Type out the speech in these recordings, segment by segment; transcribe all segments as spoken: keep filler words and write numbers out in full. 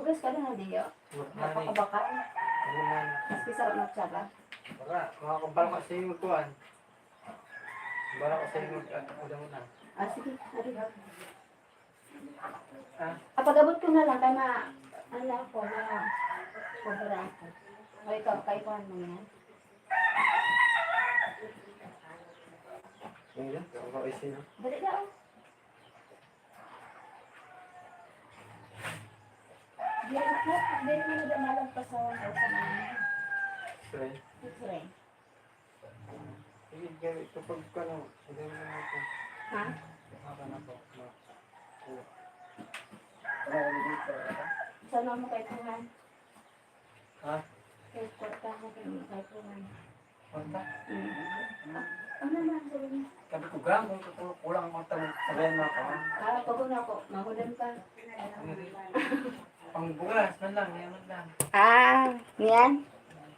Terus ka na diyo. Wala na ni. Napakabakal. Wala na. Maski sarap na tsaka. Wala, makakabal ka sa iyo, kuwan. Bala ko sa iyo, ah, udah mo na. Ah, sige. Adi. Ah. Ah, pag-abot ko na lang, kaya ma-, ano ako, ma-, sobra ako. O, ikaw, kay kuwan mo yan. Ayun, ako, isa na. Dali na, oh. Dali na, dali na, dali na, malagpasawan ko sa mga. X-ray. X-ray. Sige, gawin ito pag ano, sige na natin. Ha? Baka na po, ma-, kuha. Sana mo kay Tuhan. Ha? Kay kwarta mo kay, kay Tuhan. Kwarta? Mm. Ah, ano na, sabi niya? Sabi ko, "Gang, kung kulang, kulang ang kwarta mo, sabihan mo ako." Ah, pag una ko, mahulan pa. Pangbugas man lang, yan man lang. Ah, yan.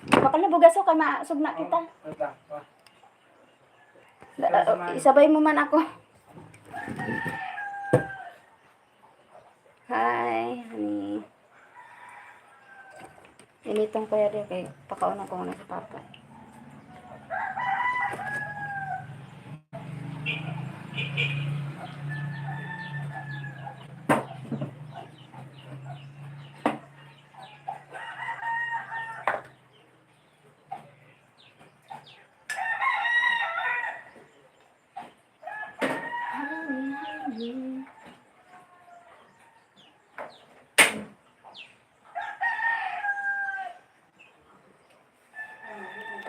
Baka nabugas ko, kay masugna kita. Oh, wait lang, pa. Da-, ah, isabay mo man ako. Hi, honey. Initong ko yari kay pakaon ako muna sa papa.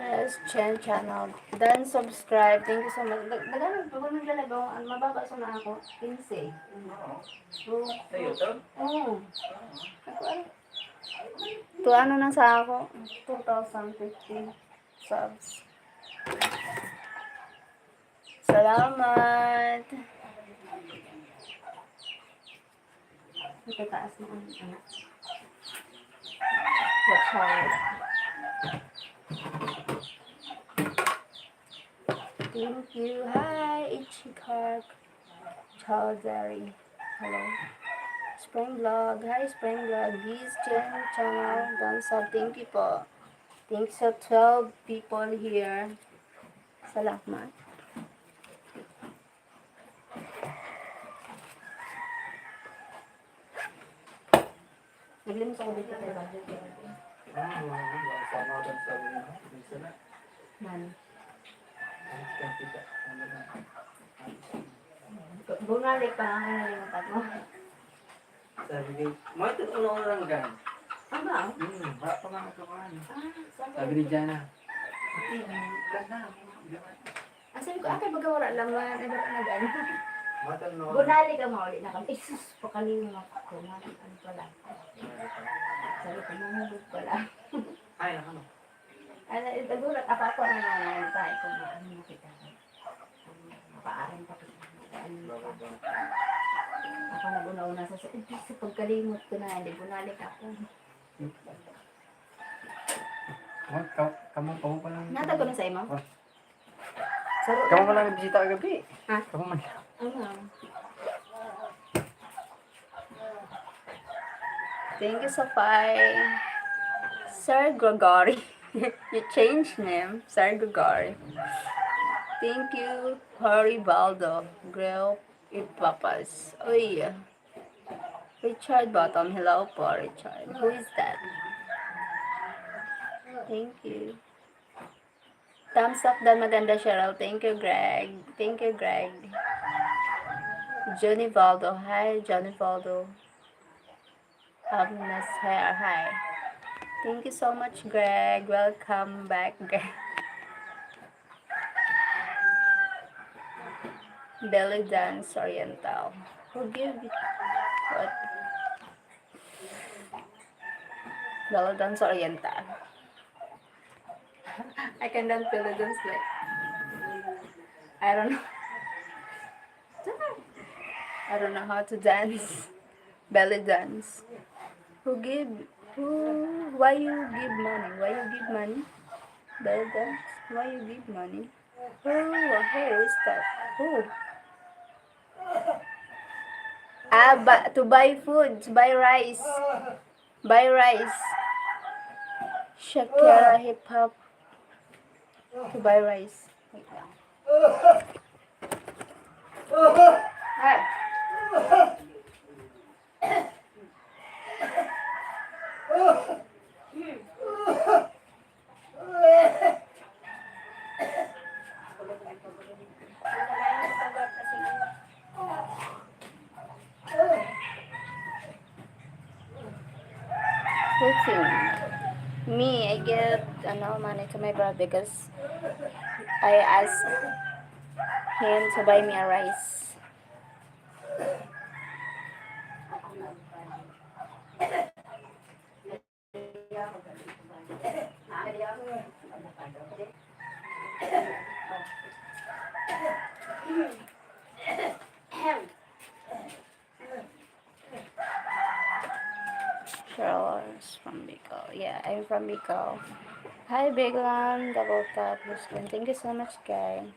Yes, Chen Channel. Then subscribe. Thank you so much. Dag-, daghan pa ko naglalagaw. Ang mababa sa na ako. Quince. Oo. Sa YouTube? Oo. Ako, ay. To ano na sa ako? Two thousand fifteen subs. Salamat. Matataas na ang anak. Watch out. Thank you. Hi, Ichikak Chaudhary. Hello. Spring Vlog. Hi, Spring Vlog. This Jen channel. Dansa. Thank you po. Thanks sa twelve people here. Salamat. Naglinis ako dito, diba? Ah, wala, wala. Sama ako sa, ano, minsan na. Nani? Ano, kita, kita. Ano na? Bumalik pa nga, nalimutan mo. Sabi ko, "May ito, una-una lang gan." Ano? Hmm, wala pa nga ito, ano. Ah, sabi ni Jana. Hmm. Ganda, ganda. Ah, sabi ko, "Ah, kay baga wala laman, ay, wala na gan." Matan na. Bunali ka, mauli na kami. Eh, sus, pakalimot ko. Ano pala? Sabi ko, "Mahulog pala." Ay, ano? Ano, ito, gulat ako, ako na naman, tayo ko, ano mo kita. Mapaaring pa kita. Ano mo kita. Ako na una-una sa, sa, eh, sa pagkalimot ko na, hindi, bunalik ako. Ka-, kamo, kamo pa lang. Natag ko na sa imo? Oh. Kamo man lang bisita kagabi. Ha? Kamo man. Ano? Thank you, Safai. Sir Gregory. You changed name, Sir Gregory. Thank you, Horibaldo. Grill Ipapas. Oy. Richard Bottom. Hello po, Richard. Who is that? Thank you. Thumbs up daw, maganda, Cheryl. Thank you, Greg. Thank you, Greg. Johnny Valdo. Hi, Johnny Valdo. Agnes Hair. Hi. Thank you so much, Greg. Welcome back, Greg. Belly Dance Oriental. Who give it? What? Belly Dance Oriental. I can dance belly dance, like, I don't know. I don't know how to dance. Belly dance. Who give, who, why you give money? Why you give money? Belly dance. Why you give money? Who, who is that? Who? Ah, ba, to buy food, to buy rice. Buy rice. Shakira Hip Hop. To buy rice. Wait lang. Ay. Putin. Me, I give, ano, money to my brother because I ask him to buy me a rice. Cheryl is from Bicol. Yeah, I'm from Bicol. Hi, Biglan, Double Tap, Muslim. Thank you so much, guys.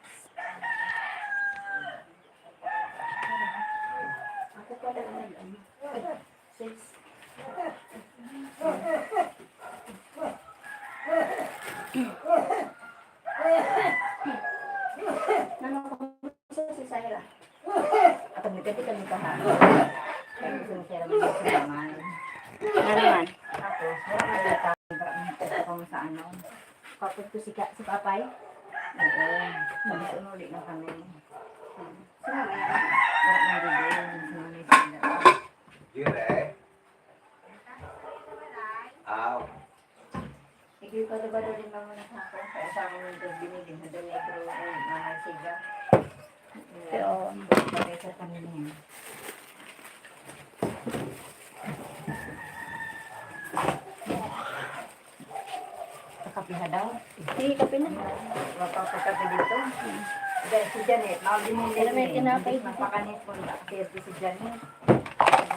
Nano, kumusta si Syra? Atau nagkati kami kaha. Kaya gusto ni Syra magsusulangan. Ano naman? Tapos, wala na yung tao, wala na yung tao kung sa ano. Kapag ko si, ka, si Papay? Oo. Tapos umuwi na kami. Sino na yan? Wala na yung bibili. Sino na yung sila? Dire? Aw. Hindi pa diba doon yung mga nakakita? Kaya sa akin yung binigyan na doon yung bro, eh, mga siga. Yun. Patay sa kanila yan. Kakapiha daw? Hindi, kape na. Mapapakape dito. Dahil si Janet, mga binili. Pero may tinapay dito. Mapakanit po na kasi si Janet.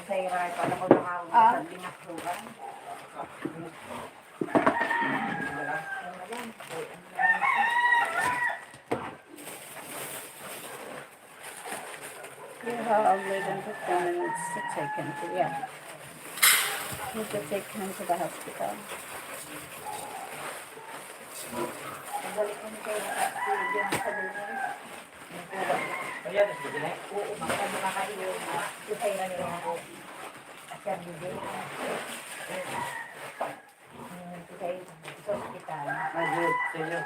Sa Iran, pala ko nakawag sa binakuran. You have less than fifteen minutes to take him to, yeah. You could take him to the hospital. Hmm, sa ospital. Ay, good. Sa'yo.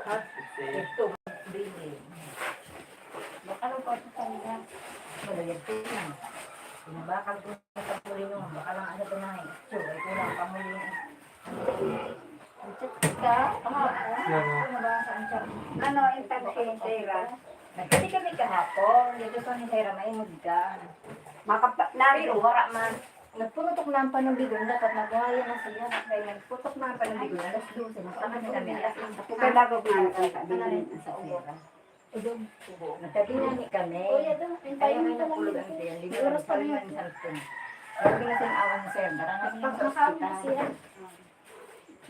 Ha? Sa'yo. Ito, bili. Baka lang pa ito kanina. Malayad ko na. Pinabakal ko na sa puli mo. Baka lang ano ko na eh. So, ay ko lang pamuli. Ang chat ka, kahapon. Ano? Ano ba sa ang chat? Ano, yung tag-, yung pera? Nagkati kami kahapon. Dito sa ni Hera, may mudga. Makapa-, nari, wara man. Nagpunutok na ang panubigon, dapat nabuhayan na siya. Kaya nagputok na ang panubigon, alas dose, nagtaka na kami, alas isa. Kung may bago nga, nagkakabilan sa pera. Nagkabinani kami. Kaya may napulog ang tiyan, hindi ko lang pala yung cellphone. Sabi na sa awa ni Sir, daranasin niya sa ospital.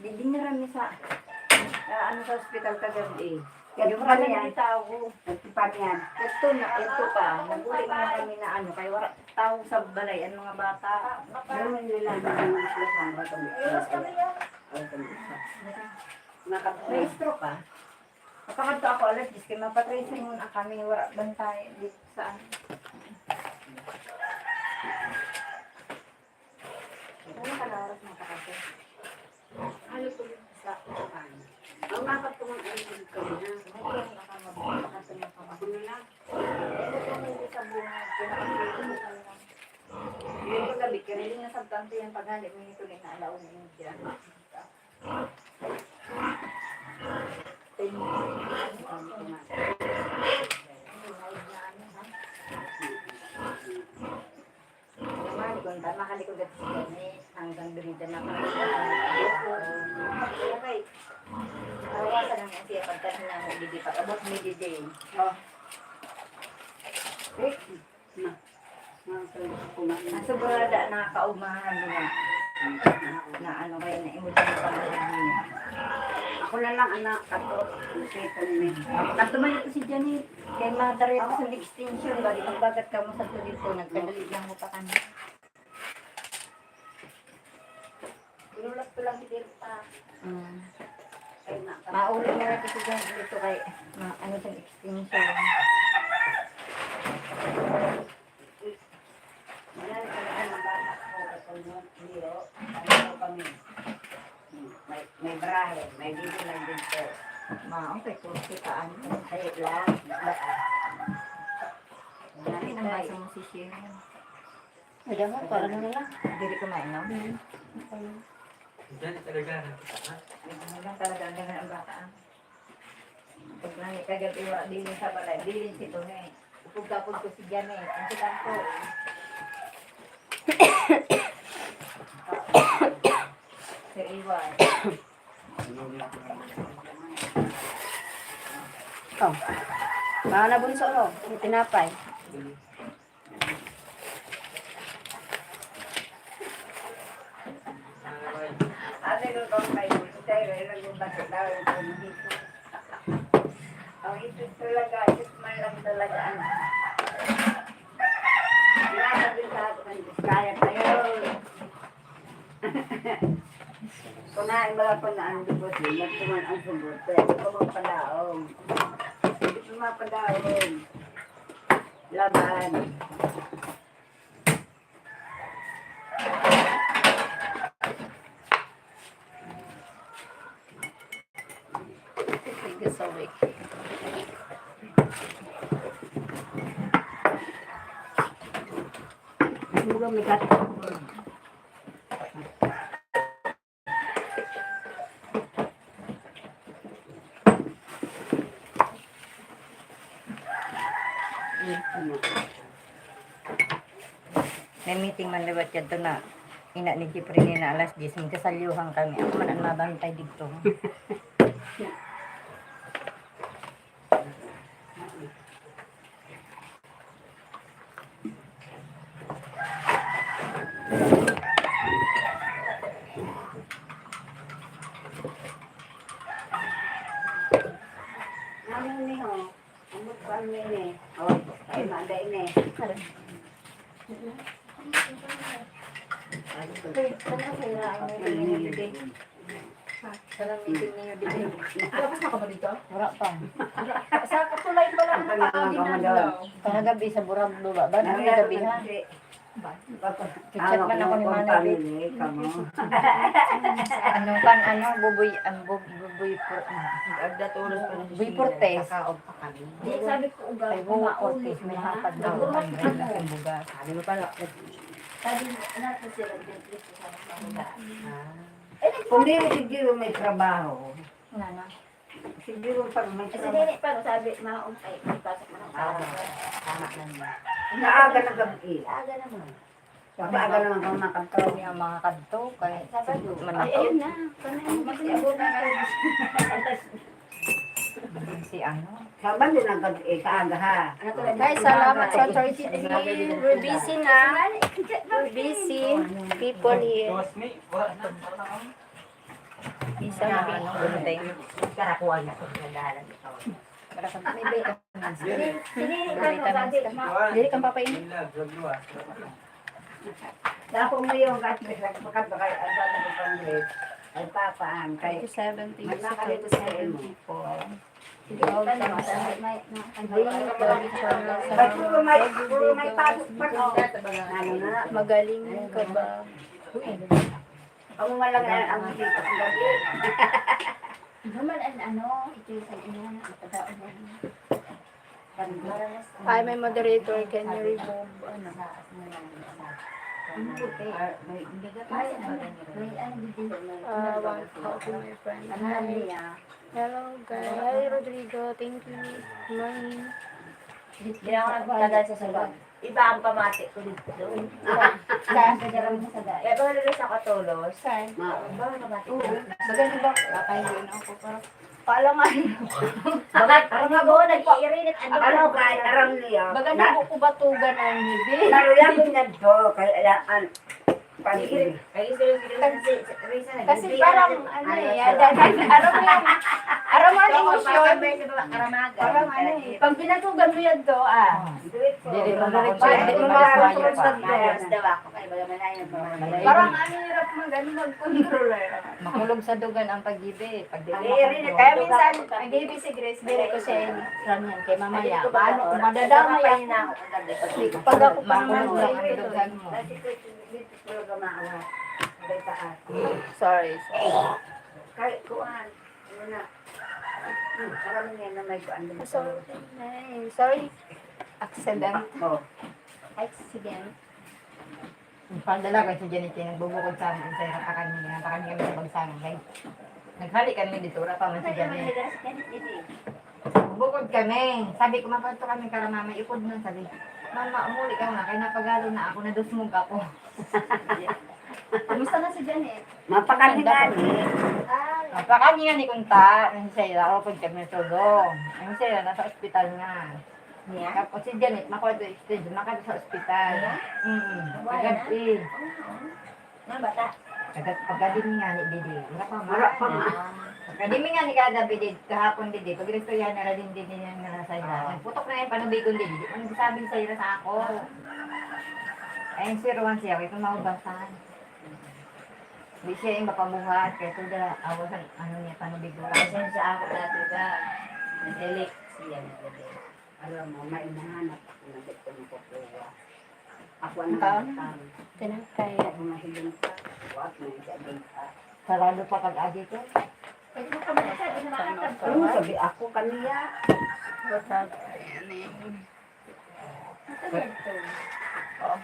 Di, dinara mi sa, ah, ano, sa ospital kagabi. Yung kami yan, tao. Nagtipan yan. Ito na, ito pa. Naguli na kami na ano, kay wala tao sa balay, ang mga bata. Yung nila, yung mga isla sa mga bata. Ay, kami isa. May stroke pa. Kapakadto ako alas diyes, kay mapatracing muna kami, wala bantay, di saan. Ano ka na oras makakasya? Ano po yung sa upahan? Ang dapat ko mang ano yung kanya. Ano yung nakakabot? Ako na lang. Ano po yung sa buhay? Pinakasya ko na lang. Yung paggabi, kaya yung nasabtan ko yung paghali mo nito na inaalaw na yung dyan. Naman, kung tama ka, likod at sa kanya, hanggang doon dyan na kami. Okay. Arawasan ang siya pagkahinang didi, pag-abot ni didi. Oh. Ricky. Ma. Ma, so, kumain. Ang sobrada na kaumahan na. Na ano kayo, na imod na pangalan niya. Ako na lang, anak, ato. Kasi kami. Kato man ito si Janet. Kay madari ako sa extension, bali magbagat ka mo sa tuloy ko, nagkadali lang mo pa kami. Inulat ko lang si Dirta. Mm. Ay, na. Mauli na lang kasi dyan dito kay, ma-, ano sa extension. Wala na talaga ng bata ko, katulad niyo, ano po kami. May, may brahe, may dito, may dito. Ma, okay, kursi ka, ano? Ay, lang, bata. Hindi naman sa musisyon yan. Ay, dapat, ano na lang. Dili ko mainom. Diyan talaga, ha? Ay, ano lang talaga, ang ganda ng bata, ah. Pag nani kagab iwa, dili sa balay, dili si Tony. Upog-kapog ko si Janet, ang si Tangko. Si Iwan. Oh. Mga nabunso mo, may tinapay. Ate ko kung may gusto, eh, nagbabato daw yung pamilya. Ang isip talaga, isip man lang talaga, ano. Sinasabi sa akin, "Kaya kayo." Kunain mo lang po na ang lubos, eh, magtuman ang sugot, eh, ito magpadaong. Ito magpadaong. Laban. May meeting man liwat yadto na ina ni Jeffrey ni na alas diyes, magkasalyuhan kami. Ako man ang mabantay dito. Ano ni ho? Ano pa ni? Oh, ay, manda ini. Sarang meeting ninyo dito. Tapos na ka ba dito? Wala pa. Sa katulay pa lang, nakakaagin na adlaw. Kahagabi sa Burablo ba? Ba na gabi ha? Chat man ako ni Manay. Ano kan, ano, buboy, ang bub-, buboy por-, buboy portes. Di, sabi ko, uga, ay, buboy portes, may hapad na. Nagbuhat na ako. Sabi mo pala, sabi natin sila, dito sa mga Ah. Kung di, siguro may trabaho. Nana. Siguro pag may trabaho. Kasi dili pa, no, sabi, maong, ay, may pasok na ng Ah, trabaho. Tama na niya. Naaga na gabi. Aga naman. Pag aga naman kung makadto. Kaya makakadto, kay Sabado. Ay, ayun na. Kami ang mas iabot na kayo. Si ano? Sabado na gabi, eh, kaaga ha. Guys, salamat sa thirty-three. We're busy na. We're busy people here. Isang ano, building. Karakuan na sa dalan ito. May vitamins ka. Dili kang papainit. Dapat mo yung gas, nagpakabakal, ang sabi ko pang Ay, papaan, kay thirty-seven people. Thirty-seven people. Ba't puro may, puro may pasok pa, no? Ano na? Magaling ka ba? Ang wala nga ang dito ang gabi. Naman ang ano, ito yung sa inyo, ang pagkaon mo. Ay, may moderator, can you remove, ano? Ah, one call to my friend. Hi. Hello, guys. Hi, Rodrigo. Thank you. Morning. Hindi ako nagtagal sa sagot. Iba ang pamati ko dito. Saan? Kaya ba nalulus ako tulos? Saan? Ba, pamati ko. Maganda ba? Kakahiwi na ako, pero Paalangan. Baga, ano nga ba, nag-iirinit, ano ba? Ano, kahit aram niya. Baga na ko batugan ang ngipin. Naruyagon niya do, kaya, an, pag-iirinit. Kasi parang, ano eh, aram mo yung, aram mo yung emosyon. Parang ano eh, pag binatugan mo yan to, ah. Dili mo na rin siya, dili mo na rin siya. Parang ano yung Maganda magkontrolar. Makulog sa dugan ang pag-ibig. Pag di mo makontrol. Kaya minsan, ang ibig si Grace, diri ko siya in-, yan, kay mamaya. Paano kung madadamay ako? Pag ako pa naman, makulog lang ang dugan mo. Sorry, sorry. Kay kuan, ano na. Karamihan na may kuan din. Sorry, sorry. Accident. Oh. Accident. Pagdalaga si Janet, nagbubukod sa amin, sa ira pa kami, ira pa kami kami sa bagsakan, kay naghali kami dito, ura pa man si Janet. Bubukod kami. Sabi ko, "Mapadto kami kara mama, ikod na," sabi. "Mama, umuli ka na, kay napagalo na ako, nadusmog ako." Kumusta na si Janet? Mapakani nga ni. Ah, mapakani nga ni kunta, ang siya, ako kami tulong. Ang siya, nasa ospital na. Niya? Tapos si Janet, makuha sa stage, makuha sa ospital. Niya? Mm-mm. Wala na? Kagabi. Oo. Nga bata? Kaga-, pagkadimi nga ni Didi. Wala pa, wala pa, ma. Pagkadimi nga ni kada Didi, kahapon Didi, pag-iristoryahan na rin Didi niya nga sa ira. Ah. Nagputok na yung panubigon Didi. Ano sabi sa ira sa ako? Ah. Ay, yung siruan siya, kaya kung maubasan. Di siya yung mapabuhat, kaya ito da, awasan, ano niya, panubigon. Pasensya ako dati ba? Nadilik siya, nadilik. Alam mo, may nahanap ako na dito makukuha. Ako ang nagtang. Tinapay. Ako mahiling ka. Ako at may sabi ka. Sarado pa pag-agi ko. Ano sabi ako kaniya? What's up?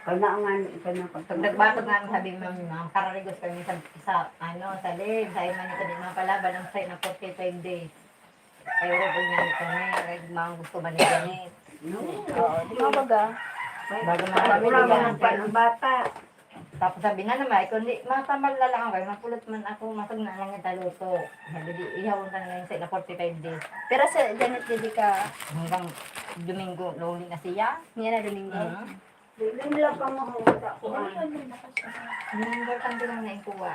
Kana nga, kana pagtagdag. Nagbatog nga sabi, ma'am, ma'am, kararigos kami sa, sa, ano, sa live, sa iman nito, di mga palaban, ang sa'yo na forty-five days. Ay, uro po niya ni kami, ay, mga gusto ba ni kami? Oo, di ba baga? Bago na kami, wala mga bata. Tapos sabi na naman, ikaw, hindi, matambal na lang ako, mapulot man ako, masag na lang yung taluto. Sabi di, ihawon ka na lang sa forty-five days. Pero sa Janet, di ka hanggang Domingo, luli na siya. Niya na Domingo? Mhm. Hindi lang pa mahugot ako, ah. Hindi lang pa lang na ikuha.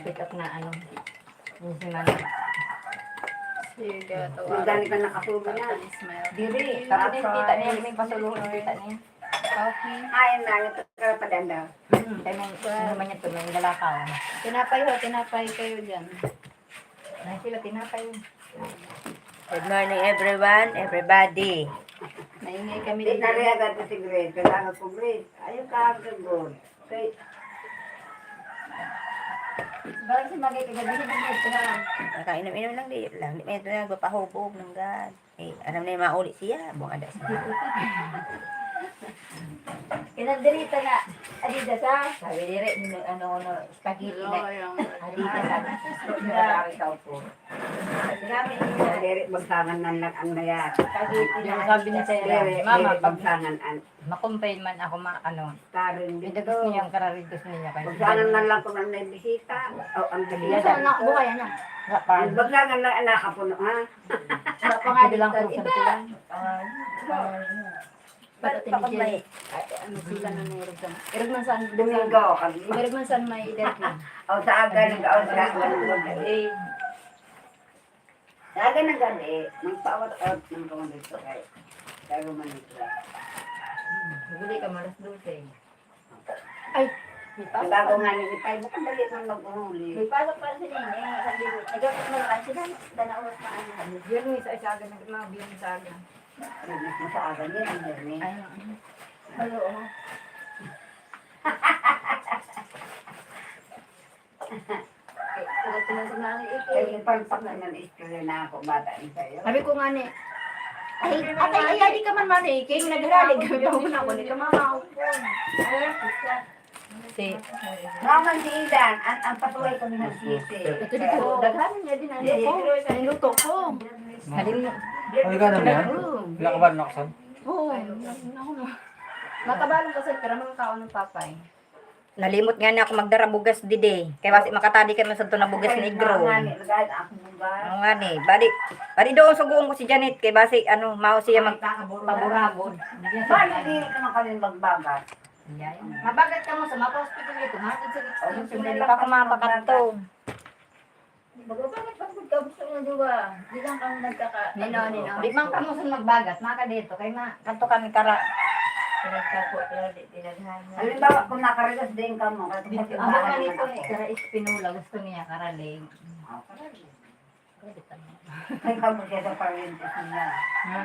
Pick up na ano. Yung si Manny. Sige, tawa. Ang dami ka nakasubo na. Smile. Diri, tapos yung kita niya, may pasuluhan yung kita niya. Okay. Ay, na, ito ka pa danda. Hmm, kaya may, ano man ito, may dalakaw. Tinapay ho, tinapay kayo dyan. Ay, sila tinapay. Good morning, everyone, everybody. Maingay kami dito. Di na rin agad si Grace. Kailangan ko, Grace. Ayaw ka, Grace. Kay, bakit si Magay kagabi na ito na? Nakainom-inom lang, di lang. Di may ito na, nagpapahubog ng God. Eh, alam na yung mauli siya, buong ada siya. Kinandirita na, Adidas, ha? Sabi, dire, ano, ano, spaghetti na. Adidas, ha? Grabe ka po. Dire, bagsangan na lang ang mayat. Spaghetti na. Yung sabi niya sa'yo, dire, Mama, dire, bagsangan ang makumpay man ako, ma-, ano. Karin dito. May dagos niya, ang kararigos niya. Bagsangan na lang kung ano may bisita. O, ang bisita. Yes, anak, buhay, anak. Bagsangan na, anak, ako, no, ha? Wala pa nga dito. Iba. Ay, ay. Ba't ate ni Jen? Ay, ano sila na may irog sa, irog man sa, Domingo, kami. Irog man sa may interview. O, sa aga, nag-, o, sa aga, nag-, Sa aga ng gabi, magpa-workout ng mga dito kay Dago Manila. Bumili ka, alas dose. Ay, may pasok. Bago nga ni Ipay, bukod dali man mag-uhuli. May pasok pa si Nene. Sabi ko, nagapit na lang sila. Dana oras na ano. Biyernes ay sa aga, nag-, mga Biyernes sa aga. Biyernes na sa aga niya, ang Biyernes. Ay, oo. Ay, oo. Kay ipagpak naman istorya na ako, bata ni sa'yo. Sabi ko nga ni, ay, atay, ay, di ka man maniking, nagharalig kami pa muna ako, di ka mamaw. Si Mama, si Idan, ang, ang patuloy ko ni Sisi. Ito dito, daghan niya din ang luto. Ang luto ko. Halim mo. Ay, ka naman yan? Oo. Nakabahan na ako, sir. Oo, nakabahan ka, sir, pero mga kaon ng papay. Nalimot nga na ako magdara bugas didi. Kay basi makatadi kami sa to na bugas ni Igro. Mao nga ni, bali, bali doon suguon ko si Janet kay basi ano, mao siya magpaburabod. Bali di naman kami magbagat. Mabagat ka mo sa mapa hospital ito, mga sa extension, dali pa ako mapakadto. Magbabagat pa gud ka, gusto nga duwa. Di lang kami nagkaka-, nino, nino. Di man kamo sun magbagat, maka dito, kay ma-, kadto kami kara. Pinagkapo, pero di dinadhan niya. Halimbawa, kung nakaragas din ka mo, kasi Di, pati ang bahay mga nito, na eh, ako. Kara Espinola, gusto niya karaling. Ah, karaling. Pwede ka naman. Ay, kamo siya sa paryentes niya. Ha?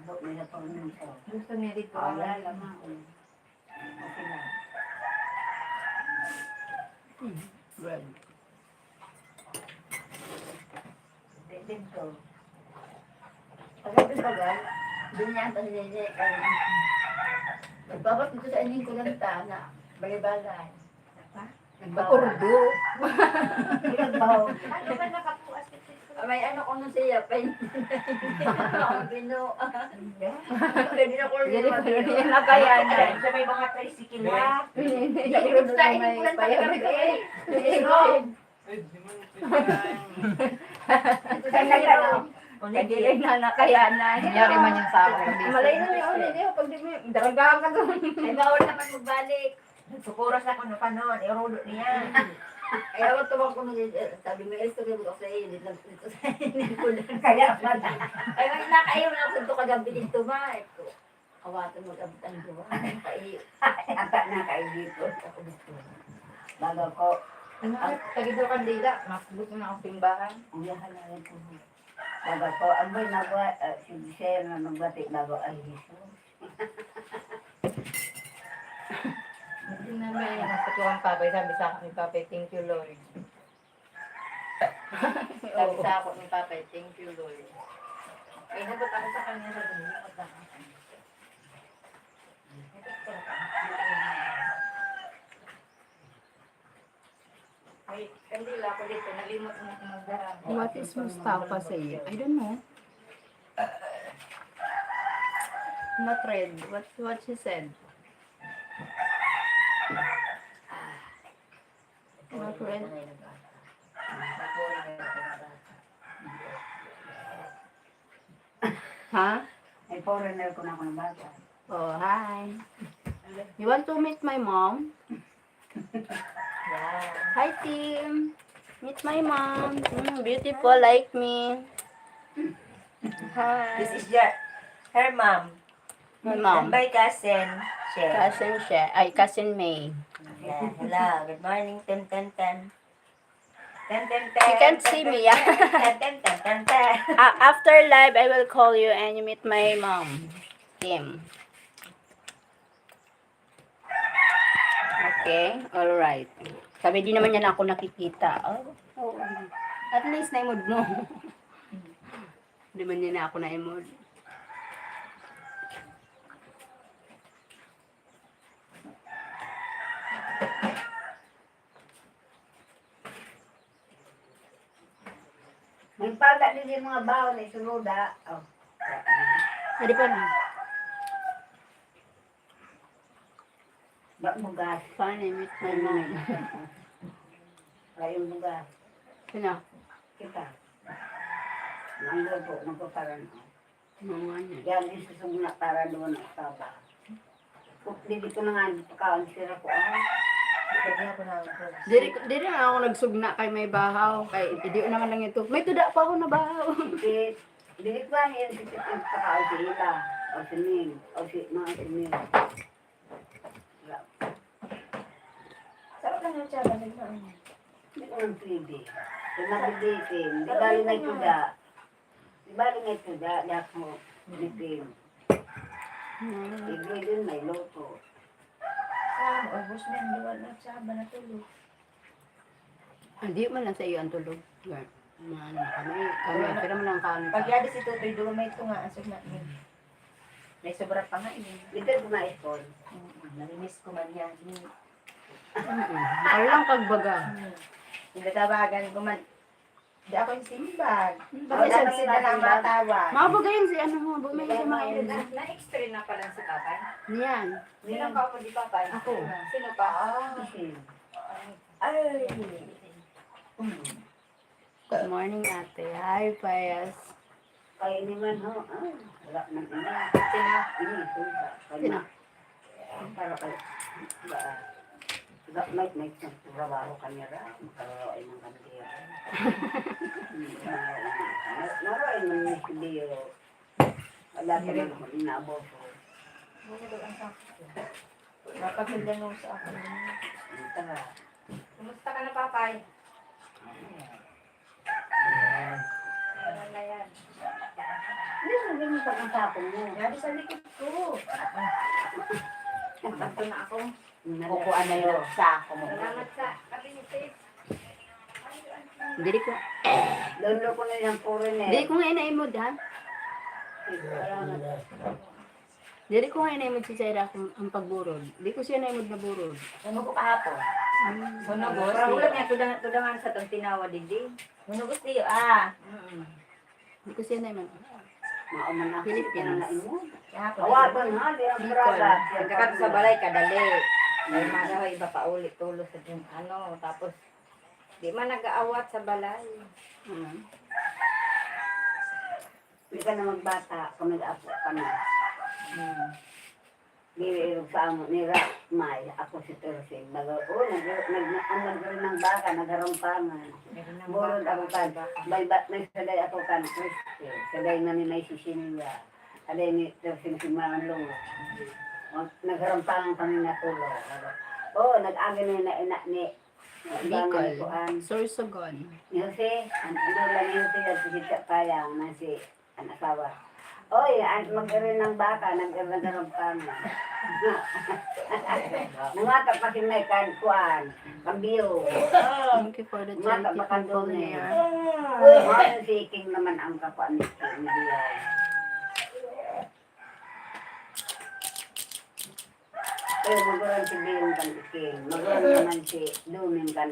Abo, may sa paryentes. Gusto niya dito, ah, wala ah. Lamang. Okay lang. Hmm. Well. Dito. Pagkatagal, biniyaan pa ni Nene, kaya nagbabat dito sa ining kulanta na balay-balay. Nagbabat. Urdu. Pinagbaho. Ano ba nakapuas dito? May ano ko nun siya, pay-, Bino. Pwede na ko Dili ko rin. Yun na kaya na. Sa may mga tricycle, ha? Hindi, hindi. Sa may tricycle. Kaya na, na kaya na. Nangyari man yung sa akin. Malay na yun, hindi, pag di mo, daragahan ka doon. Ay, bawal naman magbalik. Nagsukuras ako ng panon, irulo niya. Ay, ako tawag ko nung, eh, sabi mo, "Esto, sabi ko sa iyo, dito, dito sa inyo, ko lang." Kaya pala. Ay, may nakayo na ako dito kagabi dito, ma. Ito. Kawatan mag-abot ang duwa. Ay, ata na kayo dito. Ako dito. Bago ko. Ano, ah, tagi daw kandila. Mas gusto na akong simbahan. Ang yahan na rin po. Bago ko, ang boy, nagwa-, ah, si Giselle na nagbati bago, ay, Jesus. Hindi na may nasa tuwang papay, sabi sa akin ni Papay, "Thank you, Lord." Sabi sa ako ni Papay, "Thank you, Lord." Eh, nabot ako sa kanya sa dulo, pagka Ay, kandila ko dito, nalimot na magdala. What is Mustafa saying? I don't know. Not read. What, what she said? Not read. Ha? Ay, foreigner ko na ako ng bata. Oh, hi. You want to meet my mom? Yeah. Hi, Tim. Meet my mom. Mm, beautiful like me. Hi. This is your, her mom. My mom. And my cousin, Sher. Cousin Sher. Ay, cousin May. Yeah, hello. Good morning, Tim, Tim, Tim. Ten, ten, ten, You can't see me, yeah? Ten, ten, ten, ten, ten. A-, after live, I will call you and you meet my mom. Kim. Okay, all right. Sabi, di naman niya na ako nakikita. Oh, oh. At least, naimod mo. Di man niya na ako naimod. May pata din yung mga baon na isunod, ah. Oh. Adi pa na. Ba, bugas. Funny, meet my mom. Ay, yung bugas. Sino? Kita. Ang luto, magpaparan, oh. Mga niya. Yan, isusog na para doon ang taba. Diri ko na nga, pagkaon sira ko, ah. Diri, diri nga ako nagsugna kay may bahaw. Kay, hindi ko naman lang ito. May tuda pa ako na bahaw. Di, diri ko ang yan, si Tito, pagkaon si Ila. O si Ming. O si, mga si Ming. Sarap lang yung tsaba, nagmahal. Hindi ko lang pwede. Kung nabibitin, di ba rin may tuda? Di ba rin may tuda? Yak mo, bitin. Hmm. Hindi din may luto. Ah, ubos na yung duwa na tsaba na tulog. Hindi man lang sa iyo ang tulog. Yan. Ano na kami, kami, pero man lang kami. Pag yari si Tutoy, duwa may tunga, asog na yun. May sobra pa nga, eh. Dito, kumain ko. Mm, namimiss ko man yan. Mm. Alang kagbaga. Mm. Tinatawagan ko man. Di ako yung simbag. Bakit wala sa nang sila na simbag? Matawa. Mga bagayan si ano mo, bu-, may Hindi, mga may yun. Na, na-extra na pala si Papa. Niyan. Sino pa ako di Papa? Ako. Sino pa? Ah, okay. Ay. Mm. Good morning, ate. Hi, Payas. Kay ini man, ho, ah, wala man ini. Sino? Ini, ito, ba? Kay Sino? Ma-, para kay, ba, ba, may, may trabaho kami ra, makarawa ay ng kandila. Hmm, marawa ay ng, marawa ay ng kandila. Wala ka na ako, inabo ko. Dapat sila nung sa akin. Kumusta ka na, Papay? Ano na yan? Hindi, hindi mo pag-usapan mo. Yan sa likod ko. Nagtanto na ako. Kukuha na yung sako mo. Salamat sa kape ni Sis. Diri ko. Doon ko na yung puro na. Diri ko nga inaimod, ha? Salamat. Diri ko nga inaimod si Sarah kung ang pagburod. Di ko siya naimod na burod. Ano ko kahapon? Hmm. Ano ko? Pero wala niya, tudangan, tudangan sa tong tinawa, didi. Ano gusto niyo? Ah. Mm-mm. Di ko siya naimod. Mauman ako. Philippines. Kahapon. Awa, doon, ha? Di ang Bicol. Braga. Pagkakat sa balay, kadali. May mga iba pa ulit, tulo sa dun, ano, tapos, di man nag-aawat sa balay. Mm. Di ka na magbata, kung nag-apo ka na. Hmm. Di, sa amo nira, may, ako si Tersi. Baga, oh, nag-, nag-, ang nagre ng baka, nagharumpangan. Burod ako kan, may ba-, may saday ako kan, Christy. Saday na ni may sisiniya. Saday ni Tersi si Manong Lolo. Oh, nagharumpangan kami na tulo. Oh, nag-agi na ina ni Bicol. Sorsogon. Ni Jose, ang lola ni Jose, nagsisiksa pa yan, na si, ang asawa. Oy, ang mag-irin ng baka, nag-irin ng karagtangan. Nangata pa si May kan, kuan, kambiyo. Thank you for the charity people here. Uy, mga siking naman ang kakuan ni King, ni Dion. Pero maguran si Bill kan iking. Maguran naman si Duming kan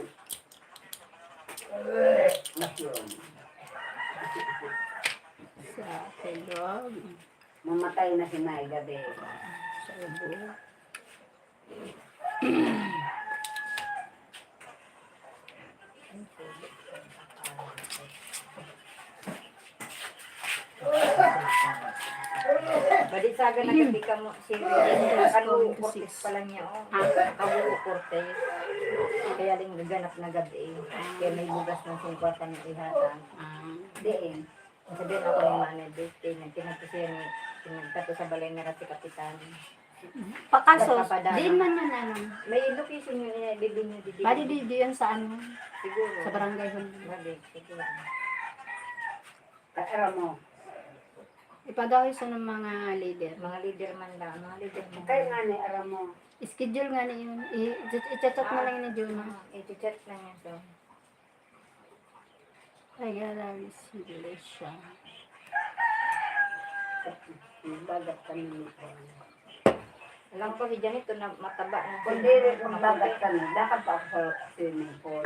Basyon. Sa Tagalog. Mamatay na si May gabi. Sa Cebu. Badi saga na gati ka mo, si Ryan, kalu kurtis pa lang niya, oh. Ha? Kalu kurtis. Kaya din gaganap na gabi. Kaya may bugas ng singkwata ng ihatan. Ah. Diin. Sabihin ako ni Manay, di, tinag-, tinagpo siya ni, tinagtapo sa balay nira si Kapitan. Pakasos, diin man yan, ano? May location yun, eh, bibili niyo, bibili. Bali, di, di yan sa ano? Siguro. Sa barangay hall. Bali, siguro. Ay, aram mo. Ipagawi sa ng mga leader. Mga leader man lang, mga leader man. Kaya nga ni, aram mo. Schedule nga na yun. I-, i-, i-chat na lang ni Jonah. Ah, i-chat na niya to. Ay, grabe si Gracia. Bagat kami ni Juan. Alam ko si Janet to na mataba na. Kung dili, kung bagat kami, dapat pa ako sa swimming pool.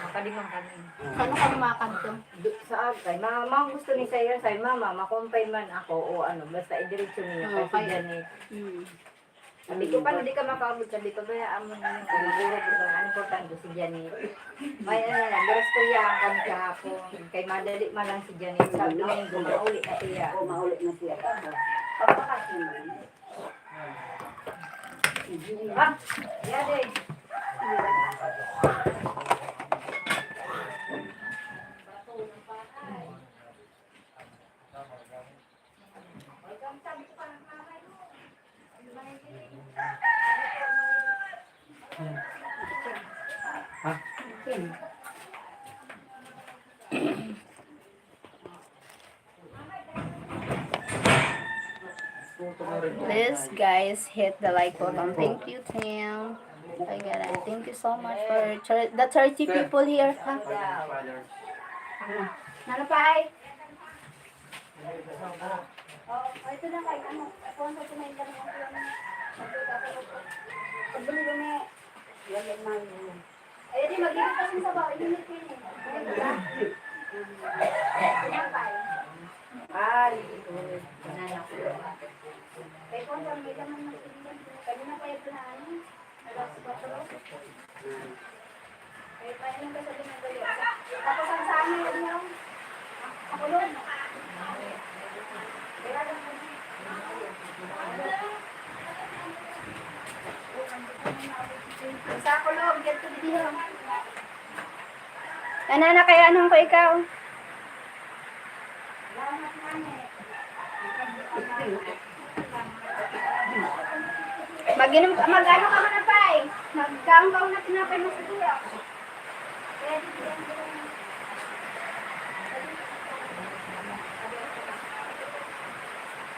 Makadi man kami. Saan ka lumakad to? Do-, sa agay. Ma-, ma-, gusto ni Sayo, sayo, "Mama, makumpay man ako," o ano, basta idiretso niyo kay si Janet. Mm. Sabi ko, "Paano di ka makaabot?" Sabi ko, "Bayaan mo na yun. Siguro, ang importante si Janet." May ano na, gusto niya ang kami kahapon. Kay madali man lang si Janet. Sa Domingo, mauli na siya. Oo, mauli na siya. Tapos, pagpakasin mo. Ha? Yade. Please, guys, hit the like button. Thank you, Tim. Ay, garay. Thank you so much for char-, the thirty people here, ha? Ano? Ano pa, ay? Oh, ito na kay, ano, ako ang pagkumain ka ng ano, ano, ano, ano, ano, ano, ano, ay, di, mag-ibig kasi sa bahay, init yun eh. Ay, kaya kung may laman ng, kanina pa ito na ano. Tapos ang sangil niyo, sa kulog. Sa kulog, dito, dito. Ano na kaya, anong ko ikaw? Salamat, Mami. Mag-inom ka, mag-ano ka muna, Pay? Magkaon ka muna tinapay mo siguro.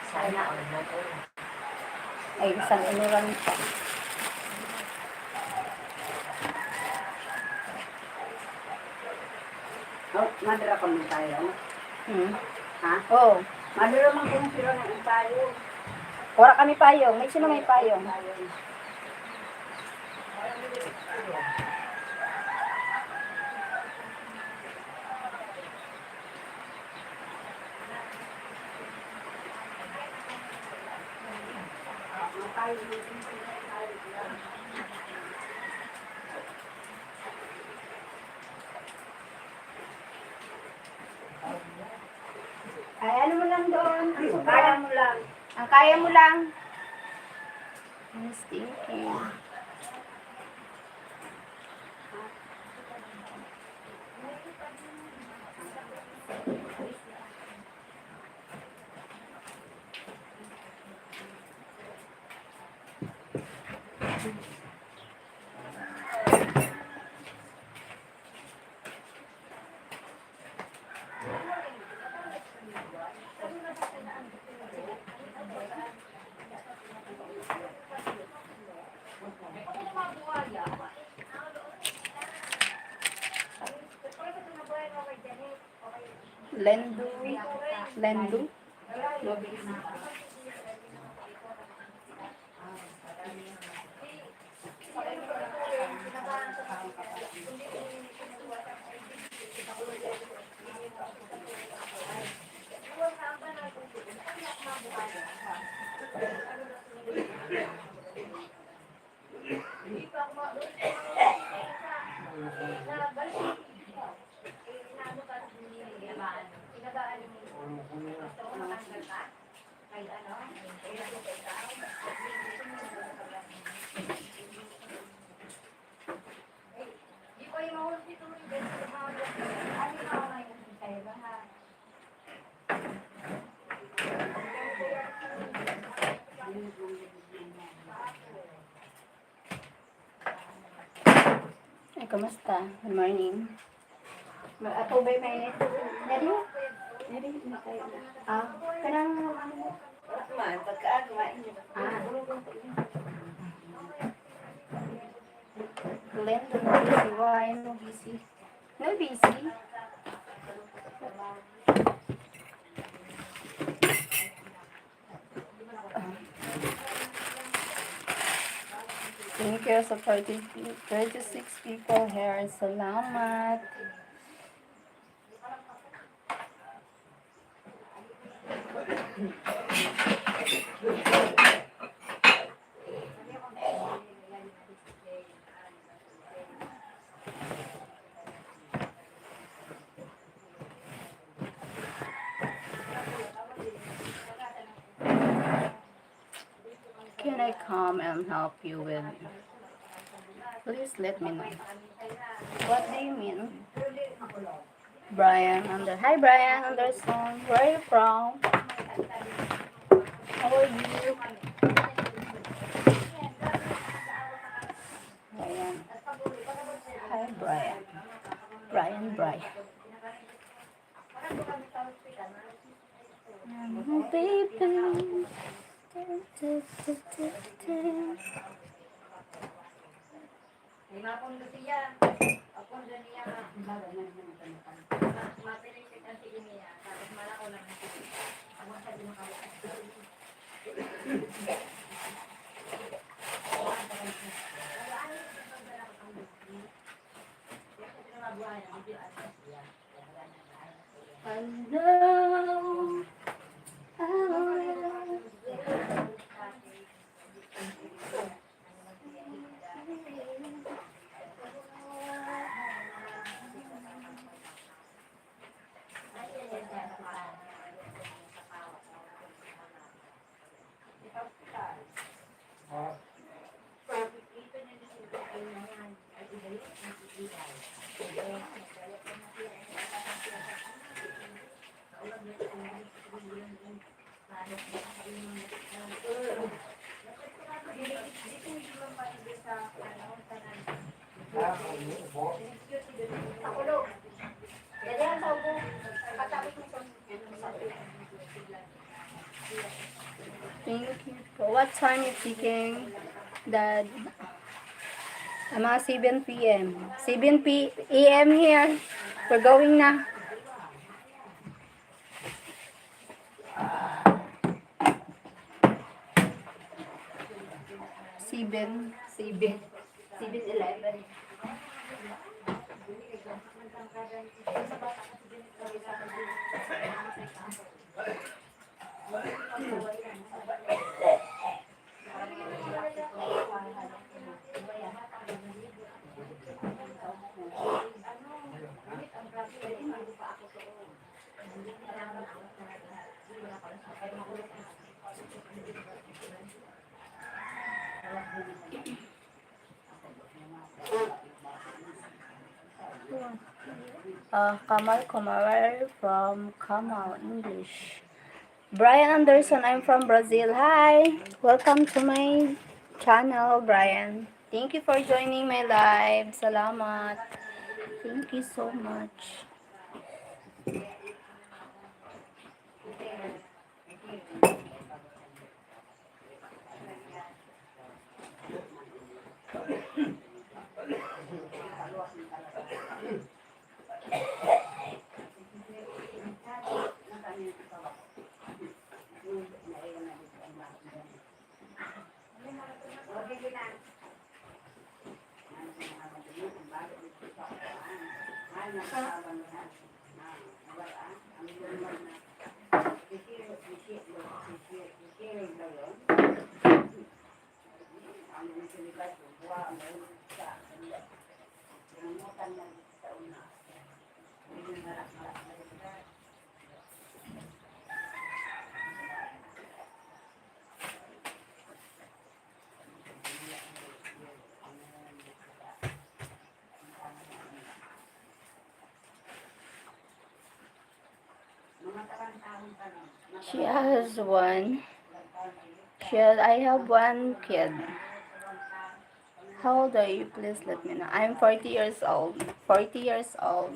Sana all na to. Ay, isang inuran pa. Oh, madara ka man payong? Hmm. Ha? Oo. Madara man kung sila ng payong. Wara kami payong. May sino may payong? Ay, ano mo lang doon? Ang kaya mo lang. Ang kaya mo lang. Yes, thank you. Lendu. Lendu. Ay, kumusta? Good morning. Ma-, ako ba'y mainit? Dali. Dali, matay na. Ah, kanang, ano mo? Man, pagkaaga, mainit. Ah. Glenn, doon na busy. Why? Ano busy? No busy. Thank you sa thirty, thirty-six people here. Salamat. Can I come and help you with? Please let me know. What do you mean? Brian Ander-, hi, Brian Anderson. Where are you from? How are you? Brian. Hi, Brian. Brian, Brian. Baby. Hello. Hello. Thank you. For what time you picking, Dad? Mga seven P M. Seven P M here. We're going na. Seven. Seven. Seven Eleven. Uh, Kamal Kumar from Kamal English. Brian Anderson, I'm from Brazil. Hi, welcome to my channel, Brian. Thank you for joining my live. Salamat. Thank you so much. She has one. She has, I have one kid. How old are you? Please let me know. I'm forty years old. Forty years old.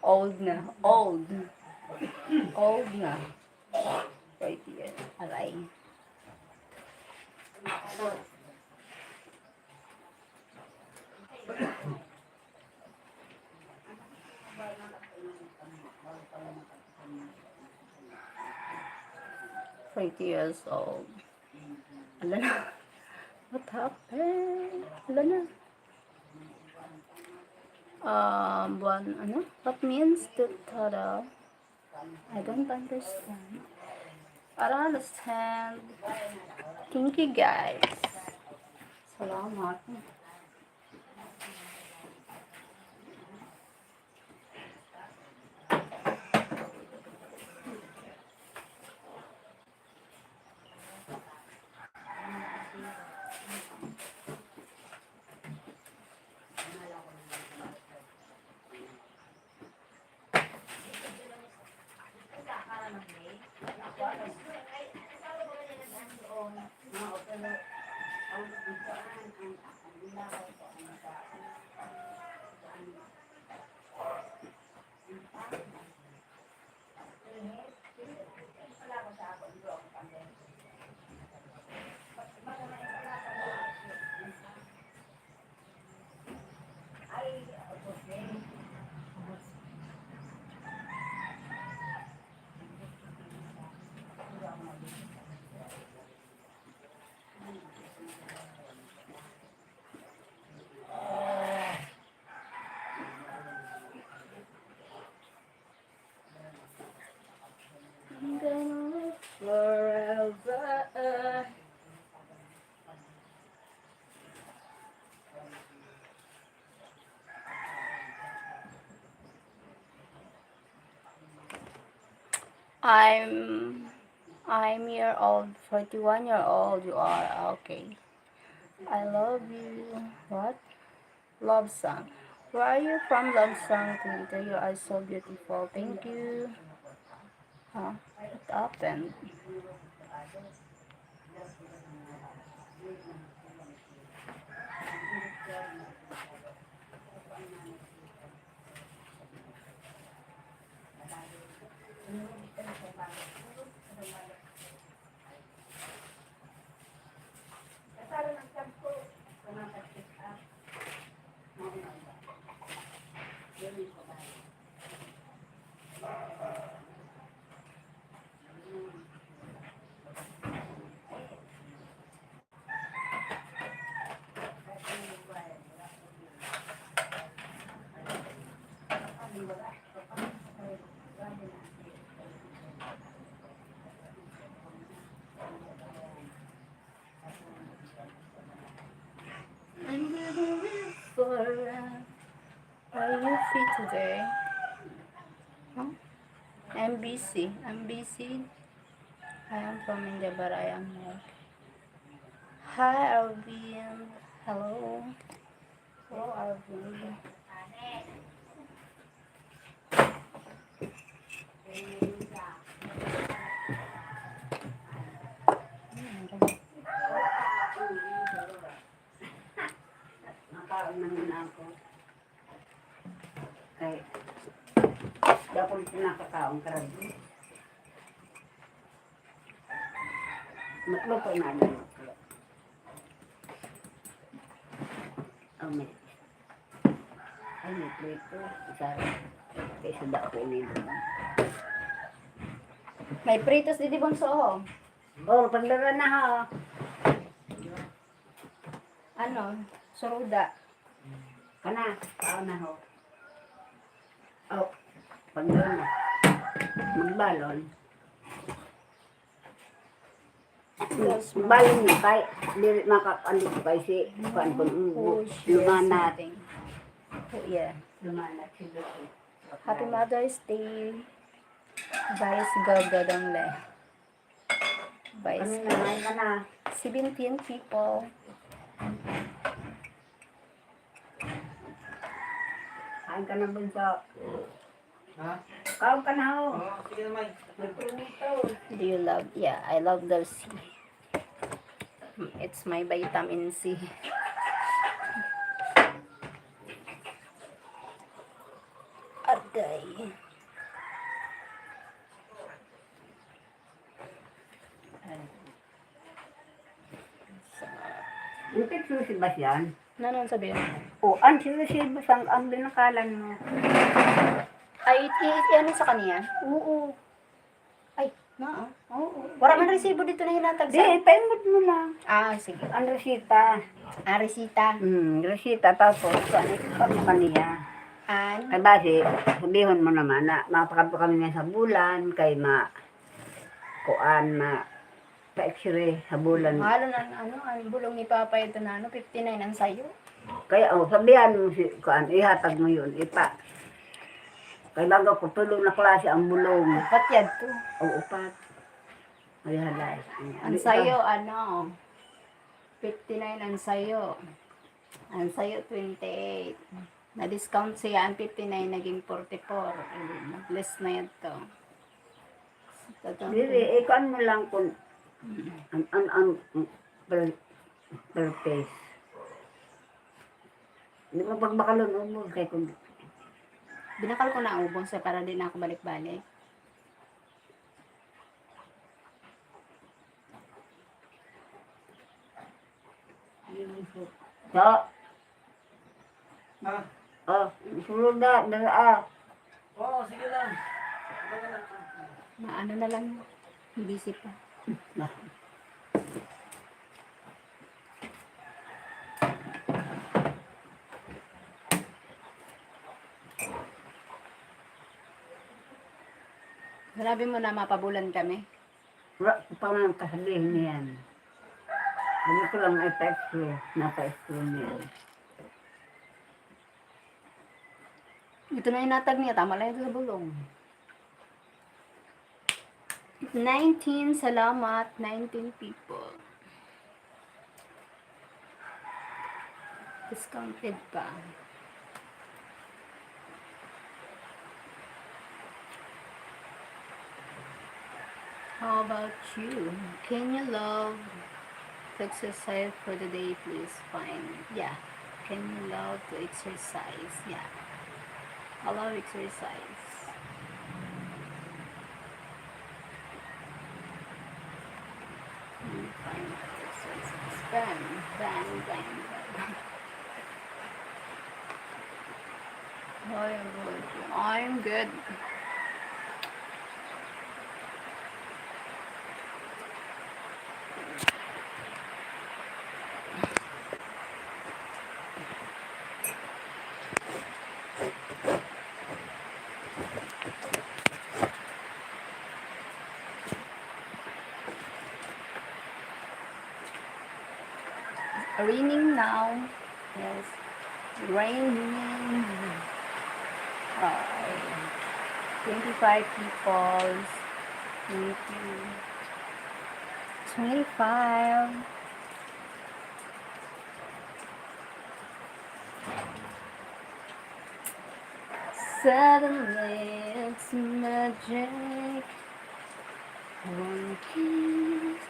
Old na. Old. Old na. Forty years. Aray. Forty years old. Ala na. What happened? Ala na. Um, buwan, ano? What means the total? I don't understand. I don't understand. Thank you, guys. Salamat. I'm, I'm year old, forty-one year old you are. Okay. I love you. What? Love song. Where are you from, love song? Twitter, you are so beautiful. Thank you. Huh? What happened? See today. Huh? M B C. M B C. I am from India, but I am working. Hi, Alvin. Hello. Hello, Alvin. Makaon na muna ako. Kay, di ako nakakaon, karag. Magluto na lang ako. Oh, may, ay, may prito. Isa, isa da ko ini. May pritos didi, bunso, oh. Oh, pagdara na, ha. Ano, suruda. Kana, tao na ho. Oh, pagdara na. Magbalon. Balon na kay, diri maka-, ano ko kay si, kuan ko, mm, lumanat. Oh, yeah. Lumanat si Lucy. Happy Mother's Day. Vice Gaga Dangle. Vice Gaga. Seventeen people. Kain ka na, bunso. Ha? Kain ka na, oh. Oo, sige na, May. May prito. Do you love? Yeah, I love the sea. It's my vitamin C. Agay. Ang picture si Basyan. Nanong sabihin? O, ang si Basyan, ang binakalan mo. Ay, i-, i-, ano sa kaniya? Oo. Ay, naa. Oo. Wara man resibo dito na hinatag sa. Di, ipaimod mo na. Ah, sige. Ang resita. Ah, resita. Hmm, resita, tapos, ano, ipaimod mo kaniya. An? Kay basi, sabihon mo naman na, mapakadto kami niyan sa bulan, kay ma-, kuan, ma-, pa-X-ray sa bulan. Mahal na, ano, ang bulong ni Papa ito na, ano, fifty-nine ang sayo. Kaya, oh, sabihan mo si, kuan, ihatag mo yun, ipa. Kay baga ko tulo na klase ang bulong. Upat yan to. O, upat. Ay, halay. Ang sayo, ano, fifty-nine ang sayo. Ang sayo, twenty-eight. Na-discount siya, ang fifty-nine naging forty-four. Eh, nag-less na yan to. Dili, ikuan mo lang kung an, an, an, per, per piece. Di mo pagbakalon, umul kay kung binakal ko na ubos sa para di na ako balik-balik. So, ah, sunod na, na, ah. Oo, sige lang. Maano na lang. Busy pa. Sinabi mo na mapabulan kami. Wala ko pa man kasabihin niyan. Hindi ko lang ipa-explain, napa-explain niyan. Ito na inatag niya, tama lang ito sa bulong. Nineteen, salamat, nineteen people. Discounted pa. How about you? Can you love to exercise for the day, please? Fine. Yeah. Can you love to exercise? Yeah. I love exercise. Bang, bang, bang, bang. Ay, ang buhay ko. I'm good. Raining now. Yes. Raining. Twenty-five people. Thank you. Twenty-five. Suddenly it's magic. One kiss.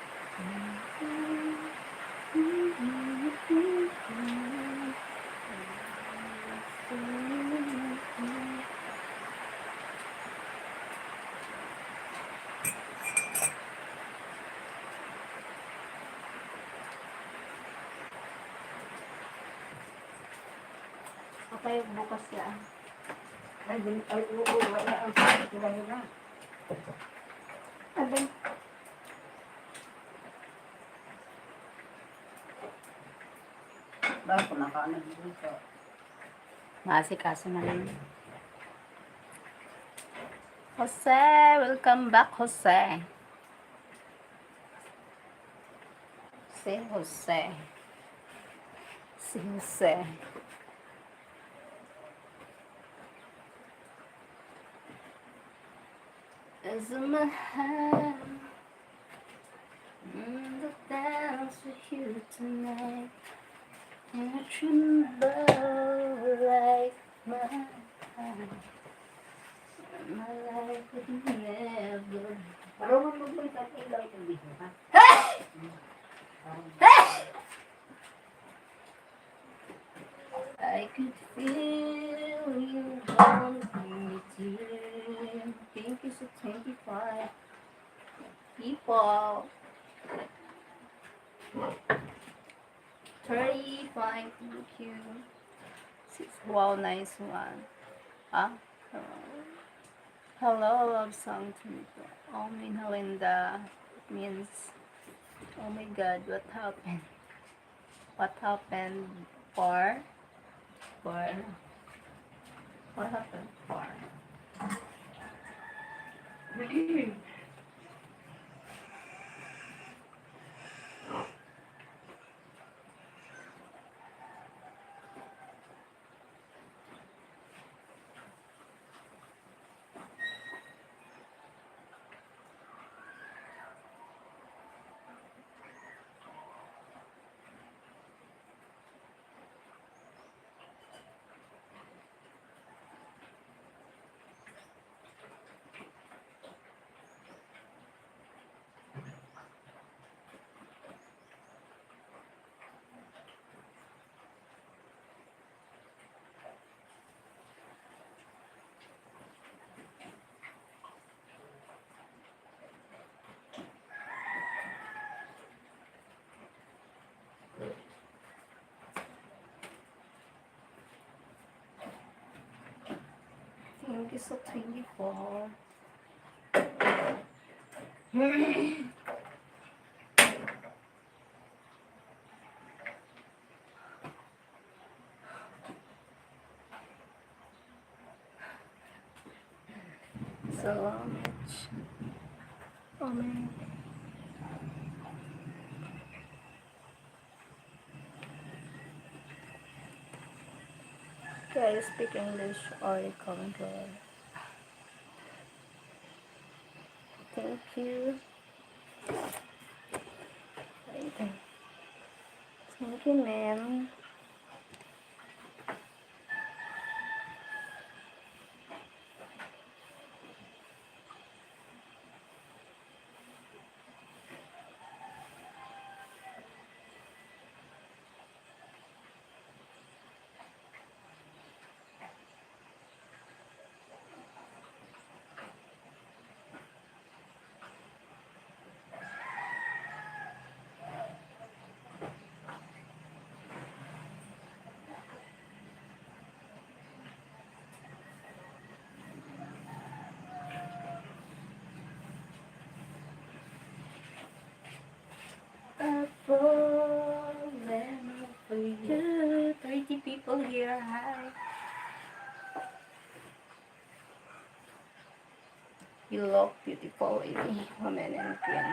Okay, bukas yan. Ay, din, ay, oo, wala ang pagkakilala. Ay, din. Bakit ko nakaano dito? Maasikaso na lang. Jose, welcome back, Jose. Si Jose. Si Jose. As my hand in the dance with you tonight, and I tremble like my, my life would never. Marunong magsalita ng Ilocano, ha? Hey! Hey! I could feel you wanting me to. Thank you, so twenty-five people. Thirty-five, thank you. Six, wow, nice one. Ah, hello, love song to me. Oh, Minhalinda, it means, oh my God, what happened? What happened, Par? Par. What happened, Par? Thank you, so twenty-four. So much. Oh man. Guys, speak English or comment below. Thank you. Thank you, ma'am. A foreigner for you. Thirty people here. Hi. You look beautiful, Amy. Woman and queen.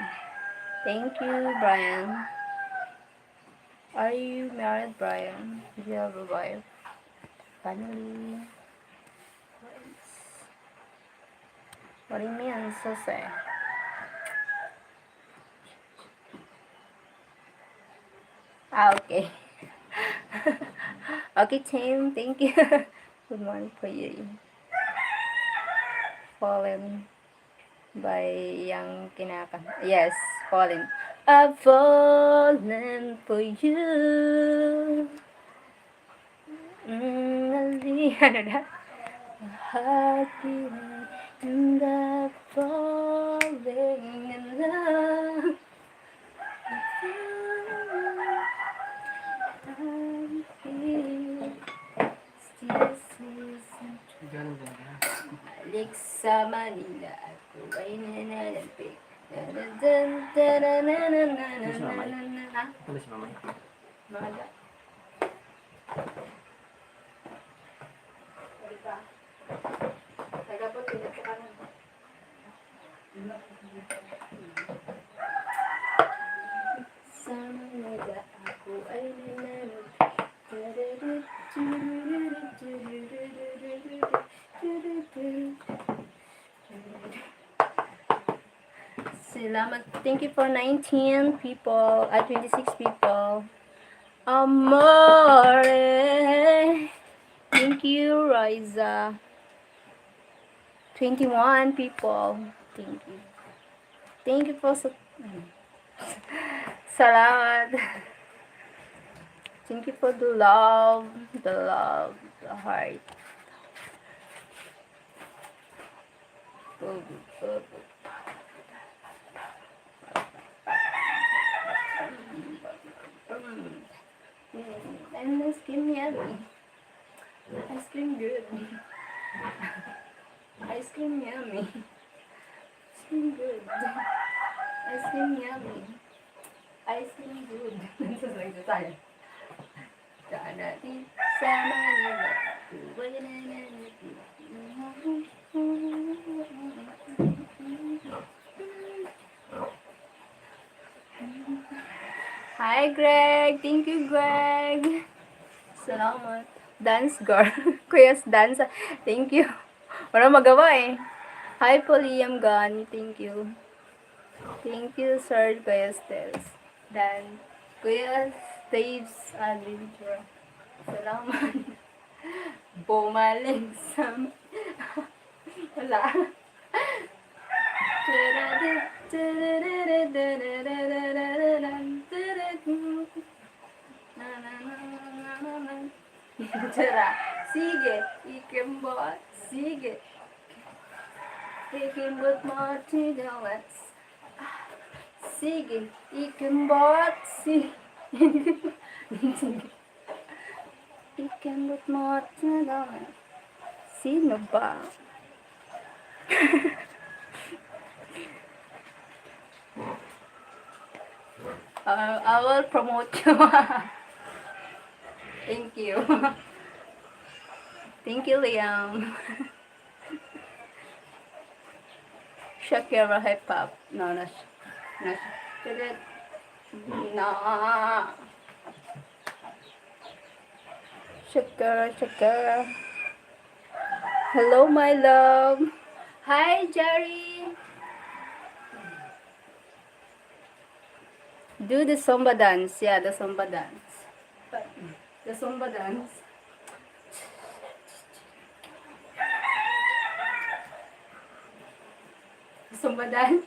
Thank you, Brian. Are you married, Brian? Do you have a wife? Family? Friends? What do you mean, so sad? Ah, okay. Okay, Tim, thank you. Good morning po. Fallen by Yang Kinakan. Yes, Fallen. I've fallen for you. Mm, ano na? Heart beating and I'm falling in love. Balik sa Manila, ako ay nananampi. Ano si Mama? Ha? Ano si Mama? Maaga. Di ba? Nagabot, pinagkakan. Sana nga ako ay nananap. Salamat. Thank you for nineteen people, uh, twenty-six people. Amore. Thank you, Riza. Twenty-one people. Thank you. Thank you for su-, salamat. Thank you for the love, the love, the heart. And this, give me a Ice cream good. Ice cream yummy. Ice cream good. Ice cream yummy. Ice cream good. Sa Manila, sa Manila. Hi, Greg. Thank you, Greg. Salamat. Dance girl. Kuya, dance. Thank you. Wala magawa eh. Hi po, Liam Gani. Thank you. Thank you, Sir Kuya Stels. Dan Kuya Dave's Adventure. Salamat. Bumalik sa... Wala. Tara. Sige, ikembot. Sige. Ikembot mo, sige, let's. Sige, ikembot. Sige. Ikembot mo, sige, let's. Sino ba? Uh, I will promote you. Thank you. Thank you, Liam. Shakira hip hop. No, no, no. No. Shakira, Shakira. Hello, my love. Hi, Jerry. Do the Zumba dance. Yeah, the Zumba dance. The Zumba dance. Zumba dance.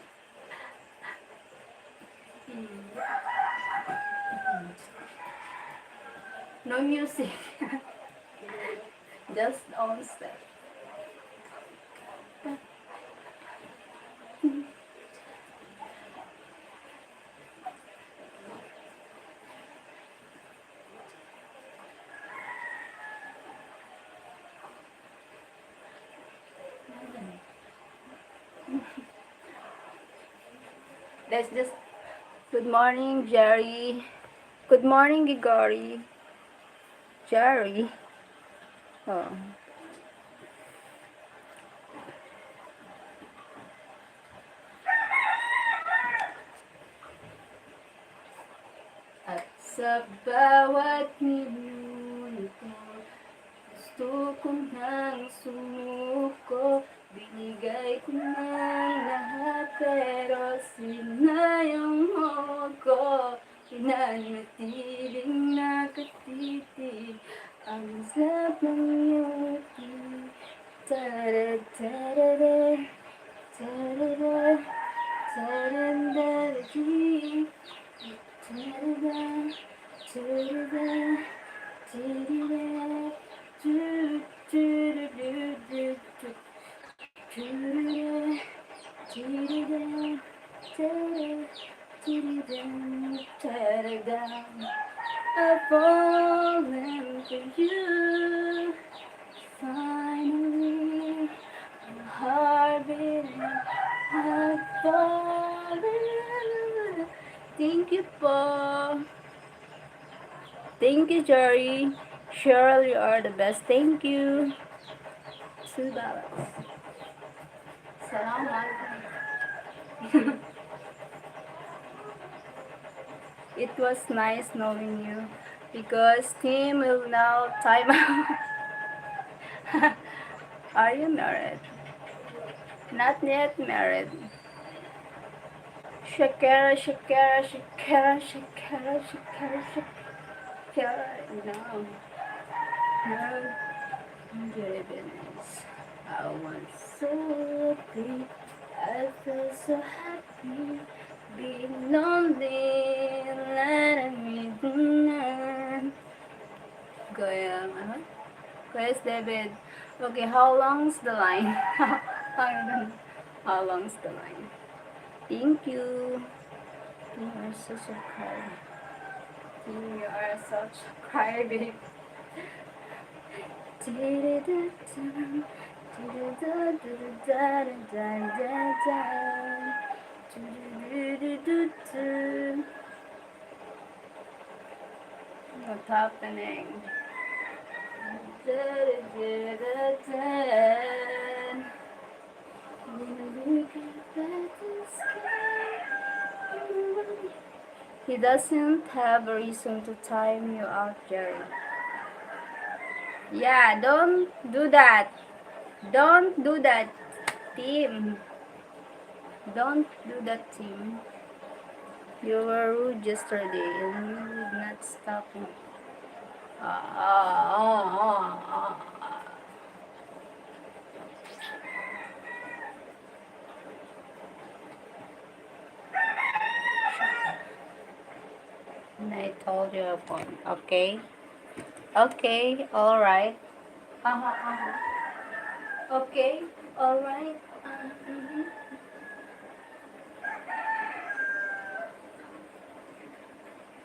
No music. Just on step. Let's just, good morning, Jerry. Good morning, Gregory. Jerry. Oh. At sa bawat minuto, gusto ko nang sumuko, binigay ko na I've fallen for you. Finally, my heart beating, I've fallen. Thank you po. Thank you, Jerry. Cheryl, you are the best. Thank you. Two dollars. Salamat. It was nice knowing you because Tim will now time out. Are you married? Not yet married. Shakira, Shakira, Shakira, Shakira, Shakira, Shakira. No. No. Goodness. I want so happy. I feel so happy. Being lonely, letting me down. Goyang, ano? Goyang, David. Okay, how long's the line? How long's the line? Thank you. You are so subscribed. You are subscribing. What's happening? He doesn't have a reason to time you out, Jerry. Yeah, don't do that. Don't do that, Tim. Don't do that, Tim. You were rude yesterday and you would not stop me. Ah, ah, ah, ah, ah. And I told you I won. Okay. Okay, all right. Uh-huh, uh-huh. Okay, all right. Uh, mhm.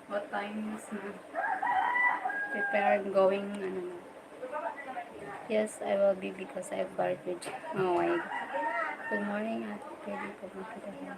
What time is now? Preparing going, ano na. Yes, I will be because I've got to. Oh my God. Good morning, Ate Pwede ko makita mo.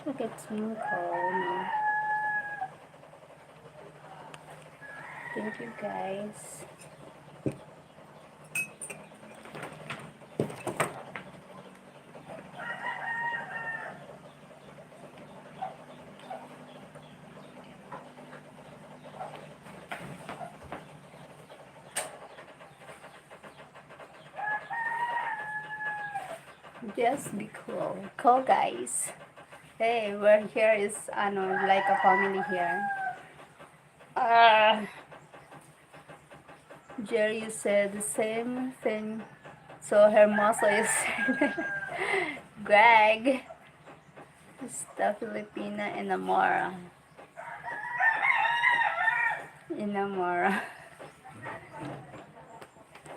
Look at Twinkle now. Thank you, guys. Just be cool. Cool, guys. Hey, we're here is, ano, like a family here. Ah, Jerry, you said the same thing. So hermoso, you said. Greg. Esta Filipina enamora. Enamora.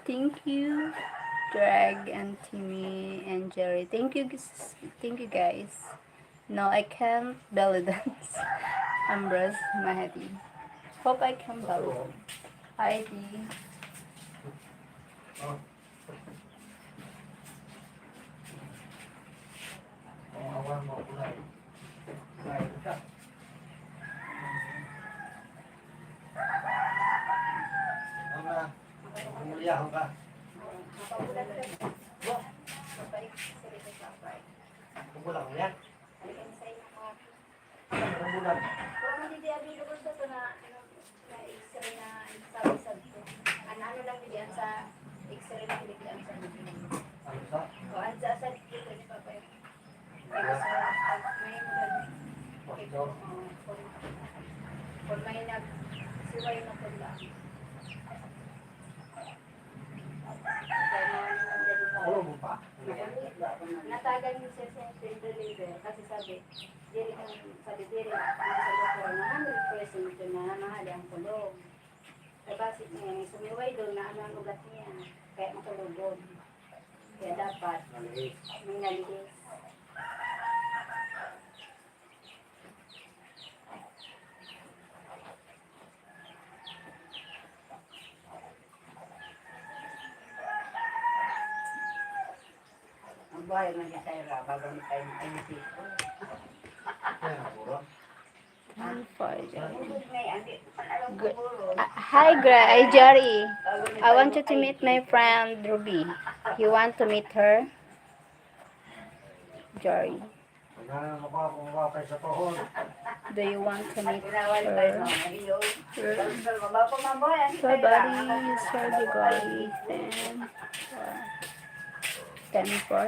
Thank you, Greg and Timmy and Jerry. Thank you, guys. Thank you, guys. No, I can't belly dance. Ambrose Mahati. Hope I can belly dance. Hi, Dee. Wala ko yan. Ano yan sa inyo, mga Pero hindi abi ko gusto to na, ano, na X-ray na sabi sa to. Ano, ano lang diyan sa X-ray lang diyan sa. Ano sa? O, ano sa, sa dito ni Papa yun. Pero sa, ah, may mga, kung, kung may nag-, siway na pula. Natagan niya siya sa September liver kasi sabi, diri ang, sabi, diri ang sa doktor na hundred percent ito na mahali ang kulong. Sa basit niya, sumiway doon na ano ang ugat niya. Kaya matulog doon. Kaya dapat, may nalihis. Ang buhay man niya tayo ra, bago ni tayo, tayo ni Tito. Kaya nga, puro. Hi, Gra-, hi, Jerry. I want you to meet my friend Ruby. You want to meet her? Jerry. Do you want to meet her? Her? February, February ten. Ten four.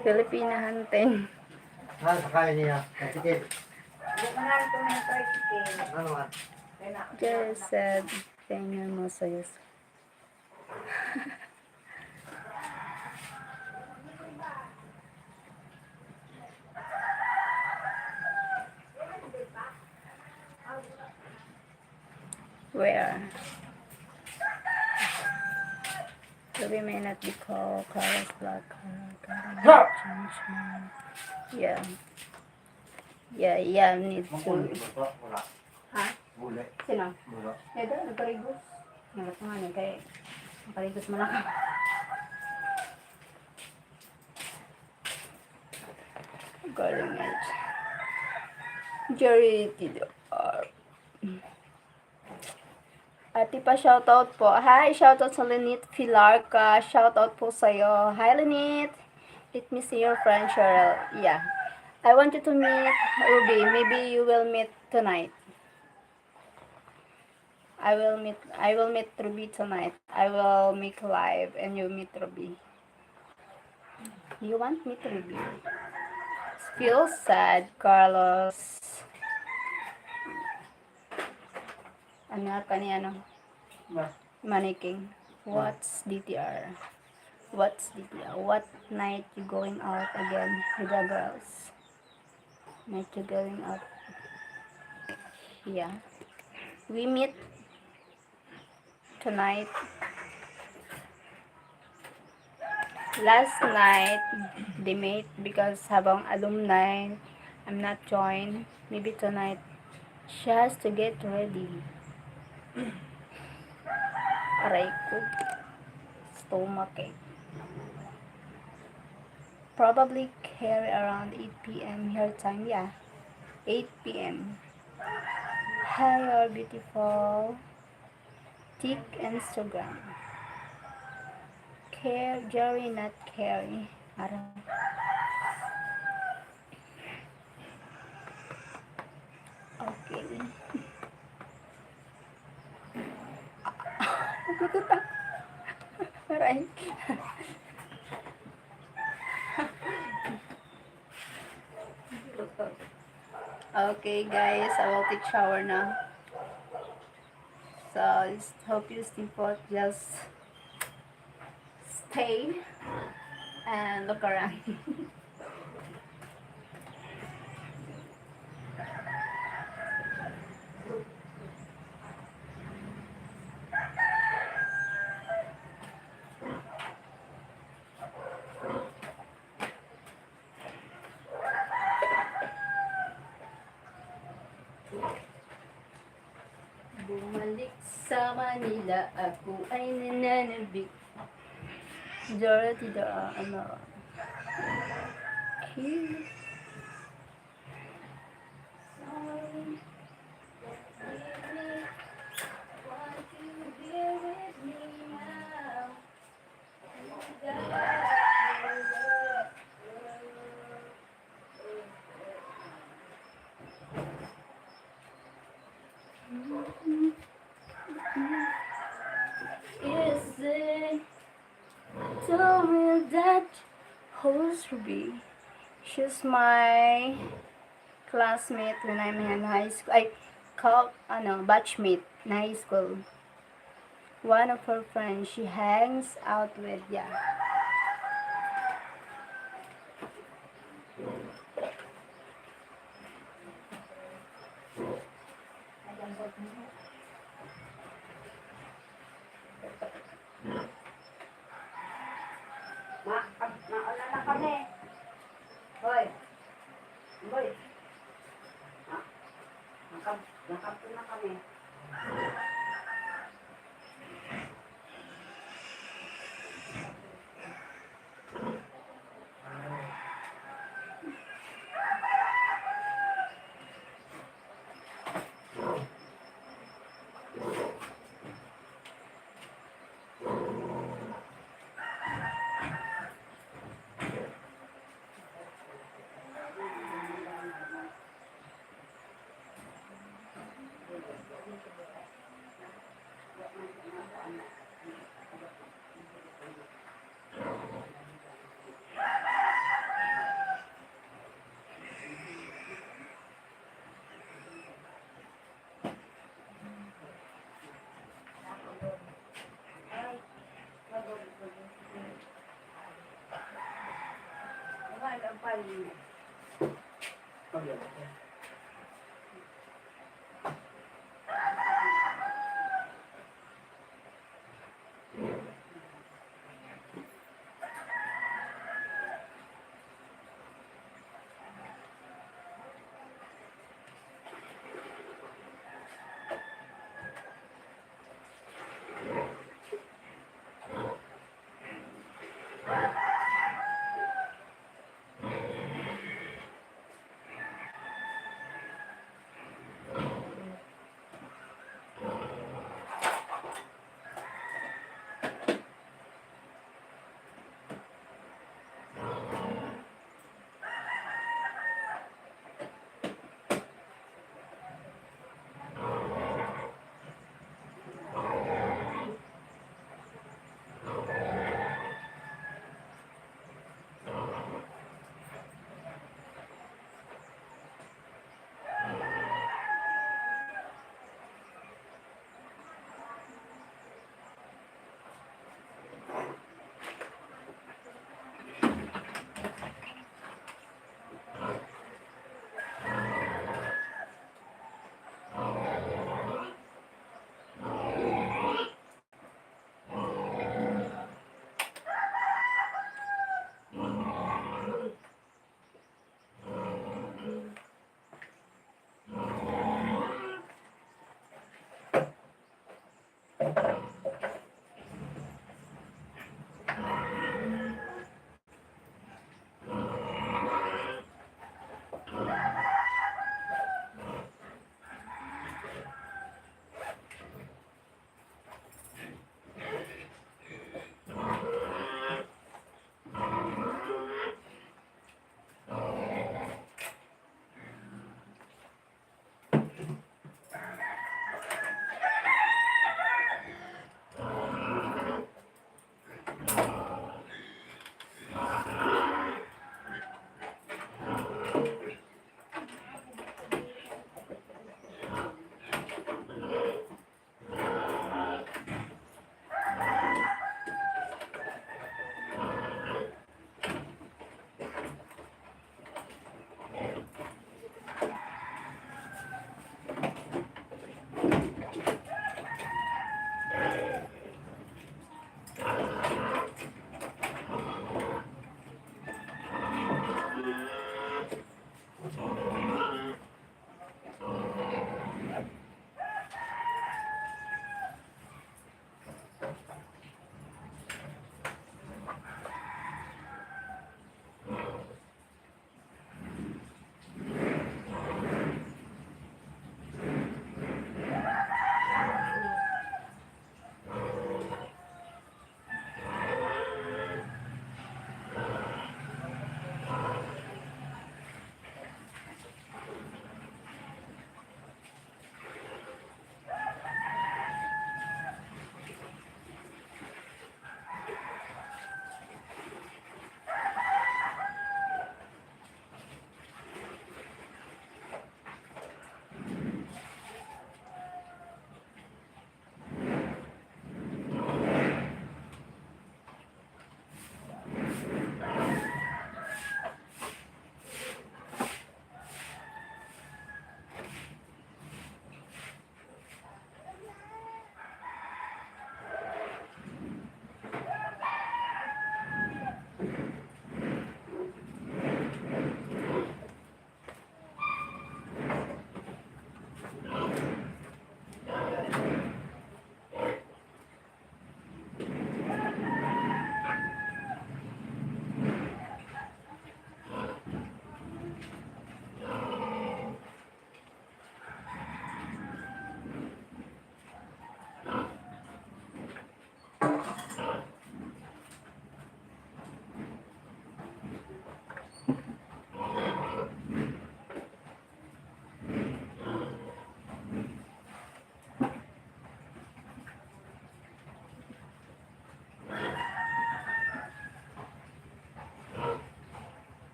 Filipina hunting. Ah, sakay niya. Tricycle. Ano nga? Just said, tingnan mo sa Diyos. Where? Ruby may not be called Carlos Black. Yeah. Yeah, yeah, need to. Ha? Sino? Ito, nagkarigos. Nalat nga niya kay nakarigos mo lang. Galing nga. Jerry Tidor. Ate pa, shoutout po. Hi, shoutout sa Lenit Filarca. Shoutout po sa'yo. Hi, Lenit. Let me see your friend, Cheryl. Yeah. I want you to meet Ruby. Maybe you will meet tonight. I will meet, I will meet Ruby tonight. I will make live and you meet Ruby. You want me to Ruby? Feel sad, Carlos. Ano ka ni ano? Ba? Maniking. What's D T R? What's D T R? What night you going out again with the girls? Night you going out? Yeah. We meet tonight. Last night, they made because habang alumni, I'm not join. Maybe tonight, she has to get ready. Aray ko. Stomach eh. Probably carry around eight P M her time, yeah. Eight P M. Hi, all beautiful. Tik Instagram. Care, Jerry, not Carrie. Ara. Okay. Nagugutom. Aray. Okay, guys, I will take shower now. So, just hope you stay put. Just stay and look around. Bumalik sa Manila, ako ay nananabik. Dorothy, Dora, ano? Okay. So with that, who's Ruby? She's my classmate when I'm in high school. I call, ano, batchmate in high school. One of her friends she hangs out with, yeah. Ma, ma, mauna na kami. Hoy. Hoy. Ma, nakab-, nakabto na kami.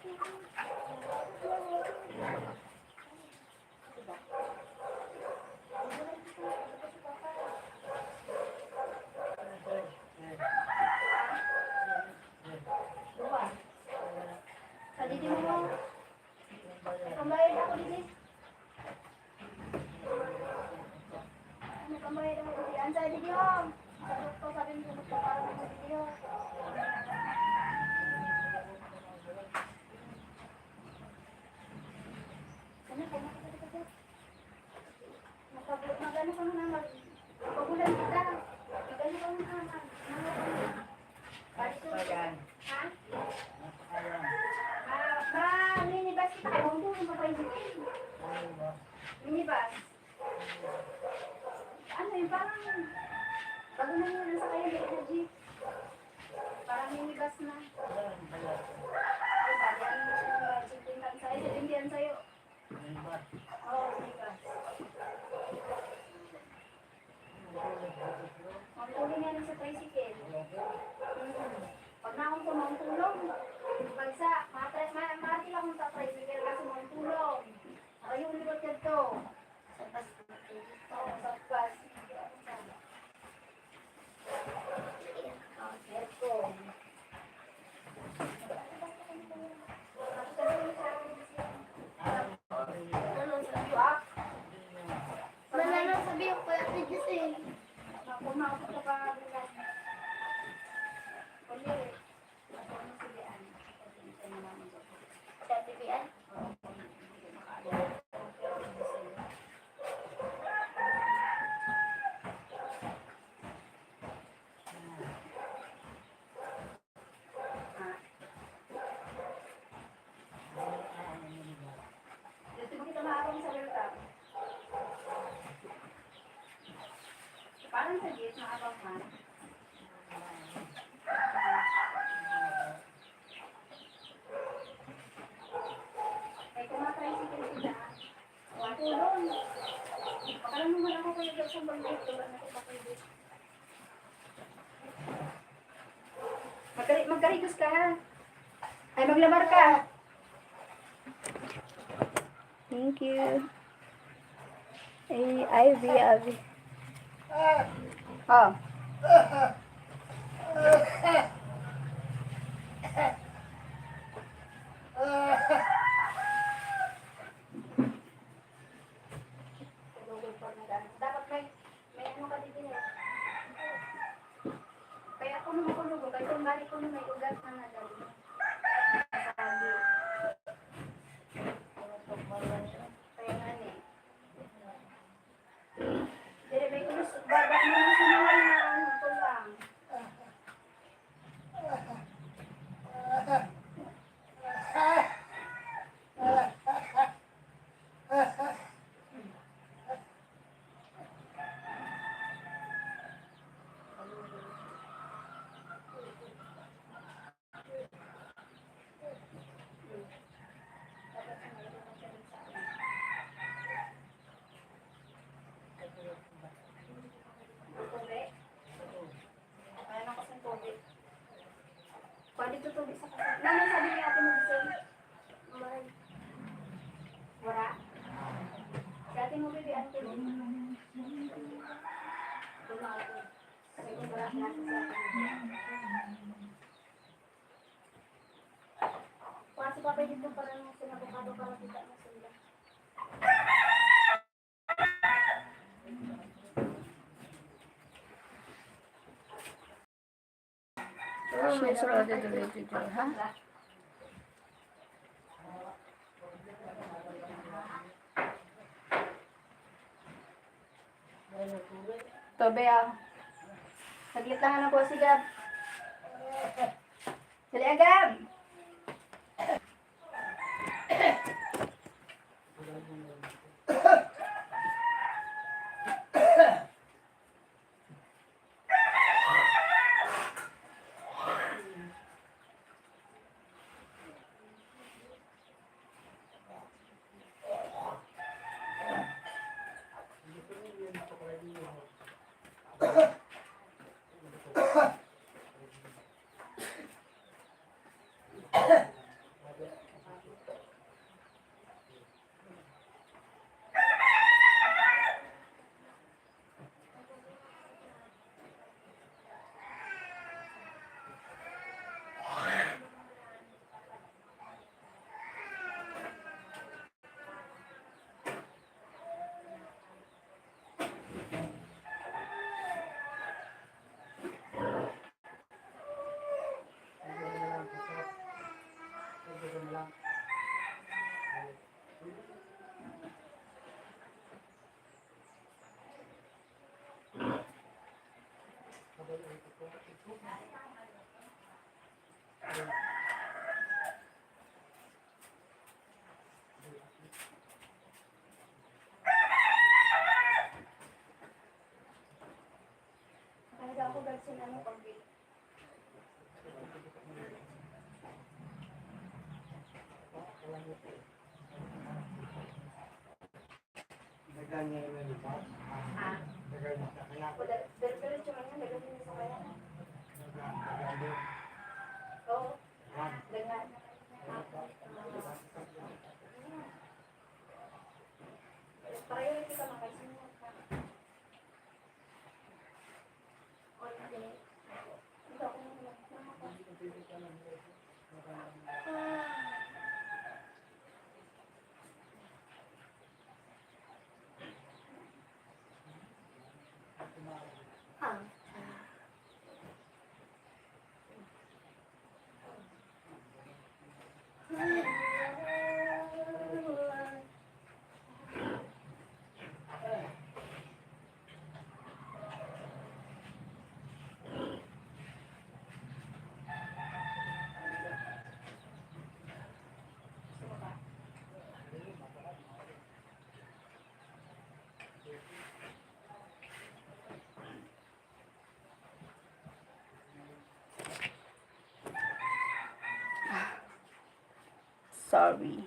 Sa didi mo. Pambayad ako didi. Ano, pambayad ako didi. Ano sa didi, oh? Sa doktor, sabi mo, doktor, para mo didi, oh. Ano, ano, ano, ano, ano? Mag-, mag-ano ka muna, mag-, magugulan kita. Mag-ano ka muna, mag-, mag-, Balik ka muna. Ha? Ah, ma-, minibus kita, kaya kung tulong pa pa yung minibus. Ano yun, parang bago na yun, nasa kayo, may energy. Parang minibus na. Ay, bali, ano, siyempre, ang sa'yo, sabihin sa'yo. Oo, di ba? Mampuli nga rin sa tricycle. Mm. Pag naon ko, mampulong. Pag sa, matra-, ma-, matil akong sa tricycle, kasi mampulong. Ayun, liwat ka to. Sa bus. Oo, sa bus. Wala na sabi ko, Ate Giselle. Ate Bian. Dito mo kita maabang sa welcome. Parang sa gate, maabang man. Ay, kung matricycle kita, ah. Ang tulong. Makalang naman ako kayo sa bangkit, wala na ko pa pwede. Magkari-, magkarigos ka, ha? Ay, maglamar ka. Thank you. Ay, Ivy, Ivy. Oh. Dapat may, may ano ka dito eh. Kaya ako naman ko lugo, kaya kung balik ko na may ugat na nadali. Sabi. Kaya nga eh. Dili, may kulos, baba mo na sa mga na ano, ito lang. Pwede tutubi sa kasal. Nanay, sabi ni Ate mo, Giselle? Wala. Si Ate mo, baby, ante mo. Wala ako. Kasi kung wala na, si Ate mo. Kuha si Papa dito para nung sinabukado para kita mo sila. Siya sa pwede tuloy-tuloy, ha? Tobe, ah. Saglit lang, anak ko, si Gab. Dali, ah, Gab. Sorry.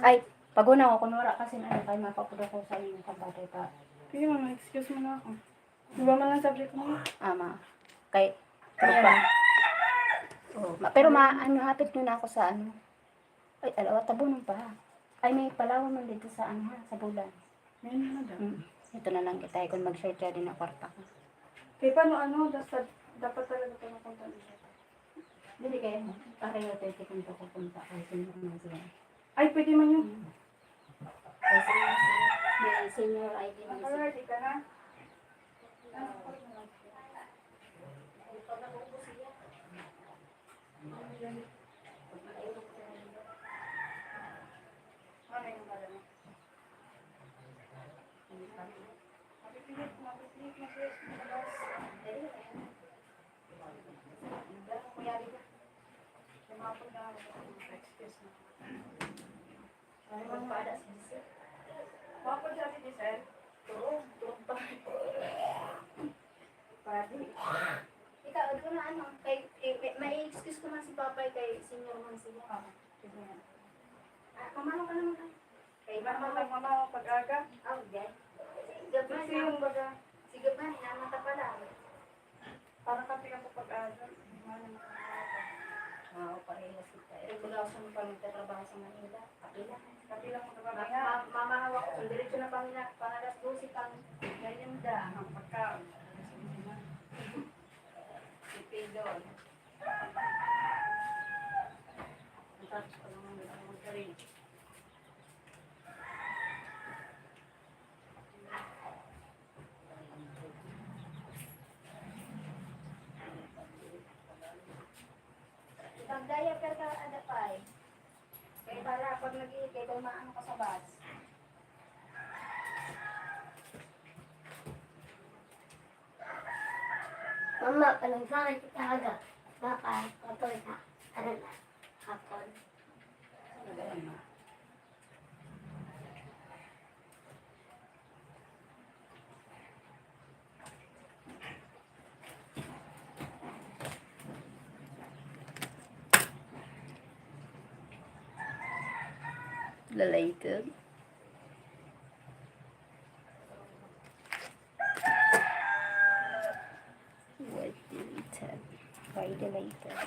Ay, pag-una ko, kunwari kasi ano, kay mapapuro ko sa inyo kapatid pa. Sige, mama, excuse mo na ako. Di ba man lang subject mo? Ama. Kay, Ayan. Oh, ma-, pero ma-, ano, hapit nyo na ako sa ano. Ay, alawa, tabunan pa. Ay, may palawan man dito sa ano, ha, sa bulan. Ngayon na daw. Mm. Ito na lang kita, eh, kung mag-share ka din ang kwarta ko. Kaya paano, ano, dapat, dapat talaga ito mapunta dito? Dili kay, pareho tayo sa kung pupunta, kay sino naman sila. Ay, pwede man yun. Kay sino sila? May senior I D man sila. Naka-ready ka na? Ano man pa ada si Giselle? Mapod sa si Giselle? Turog, turog pa. Padi. Ikaw, ano na, ano, kay, eh, may, may excuse ko man si Papay kay senior man siya. Ah, sige. Ah, mamano ka naman, ay. Kay mama, mama, mama, pag-aga. Ah, yan. Sige, sige, yung baga. Sige, man, namata pala. Para kapila ko pag-aga. Mano, mano, mano. Ah, parehas kita. Eh, wala akong pagtatrabaho sa Manila. Kapila. Kapila ko trabaho. Ma-, ma-, mamahawak ko. Diretso na pang-, pang alas dose pang merienda. Ang pagkaon. Sige na. Sipidon. Ang tapos ko naman ang mga rin. Pag-diaper ka, ada pa eh. Kaya para pag nag-ihi, kaya kung maano ka sa bus. Mama, panong sakit ka aga? Papa, papa, ka. Ano na? Hapon. Lalater. Why deleted? Why deleted?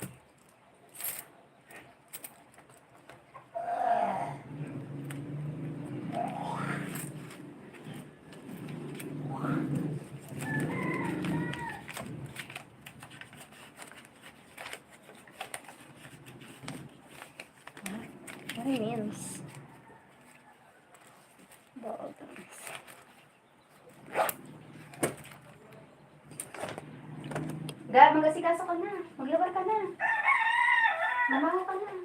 Ano yun? Ball. Ga, mag-asikaso ka na. Maglaba ka na. Mama ka na.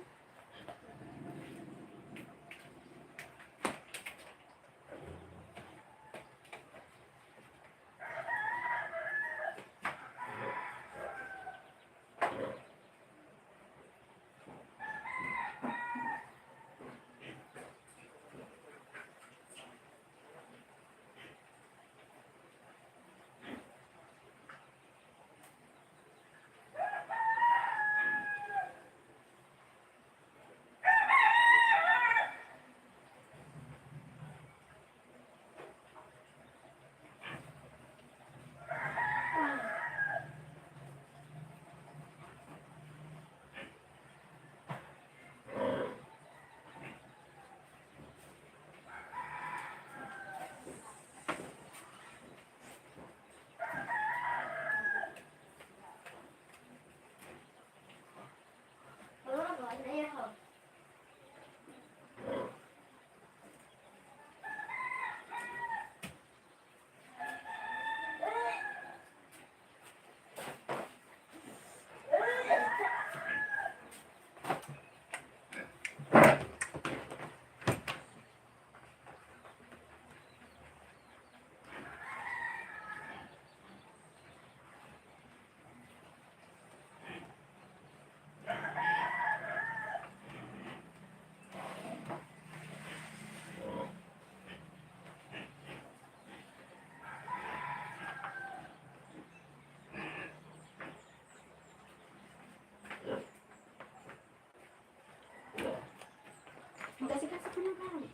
Mag-asikaso ka na, pare.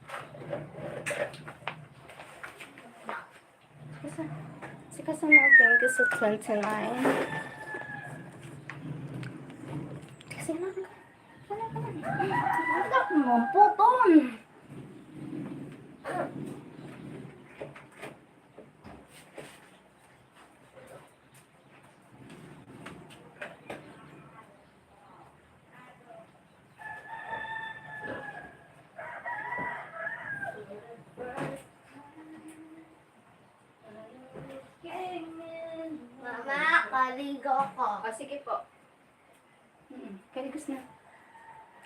Asikaso. Asikaso na, thank you sa twenty-nine. Kasi na, wala ka na. Wala ka na, puton. Mama, kaligo ko. O, sige po. Mm, kaligos na.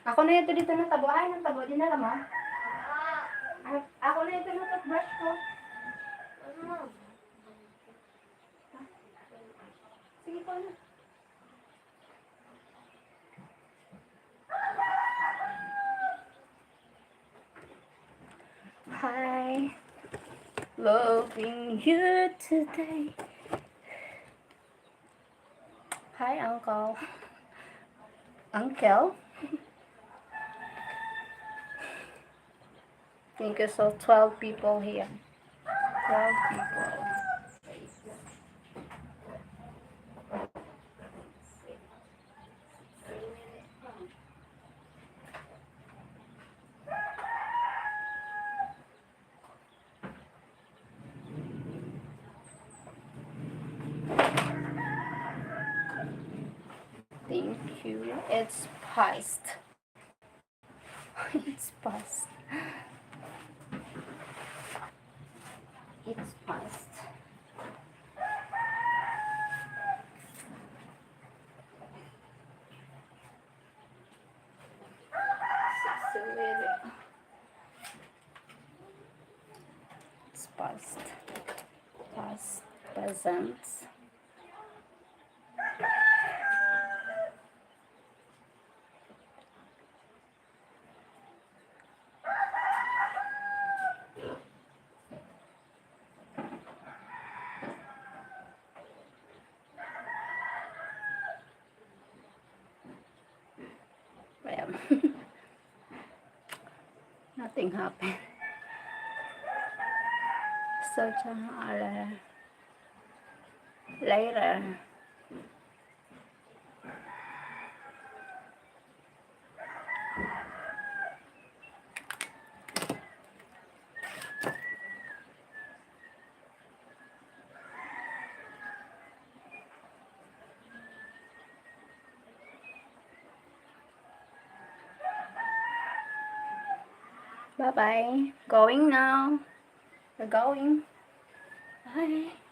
Ako na ito dito na tabo. Ay, nang tabo, di na lamang. Ah. Ay, ako na ito na toothbrush ko. Ano? Sige po na. Hi. Loving you today. Hi, uncle. Uncle. Thank you. So twelve people here. Twelve people. Thank you. It's paused. It's paused. It's paused. It's paused. Paused. Present. Ayan. Nothing happened. So, tsaka, later. Bye-bye. Going now. We're going. Bye.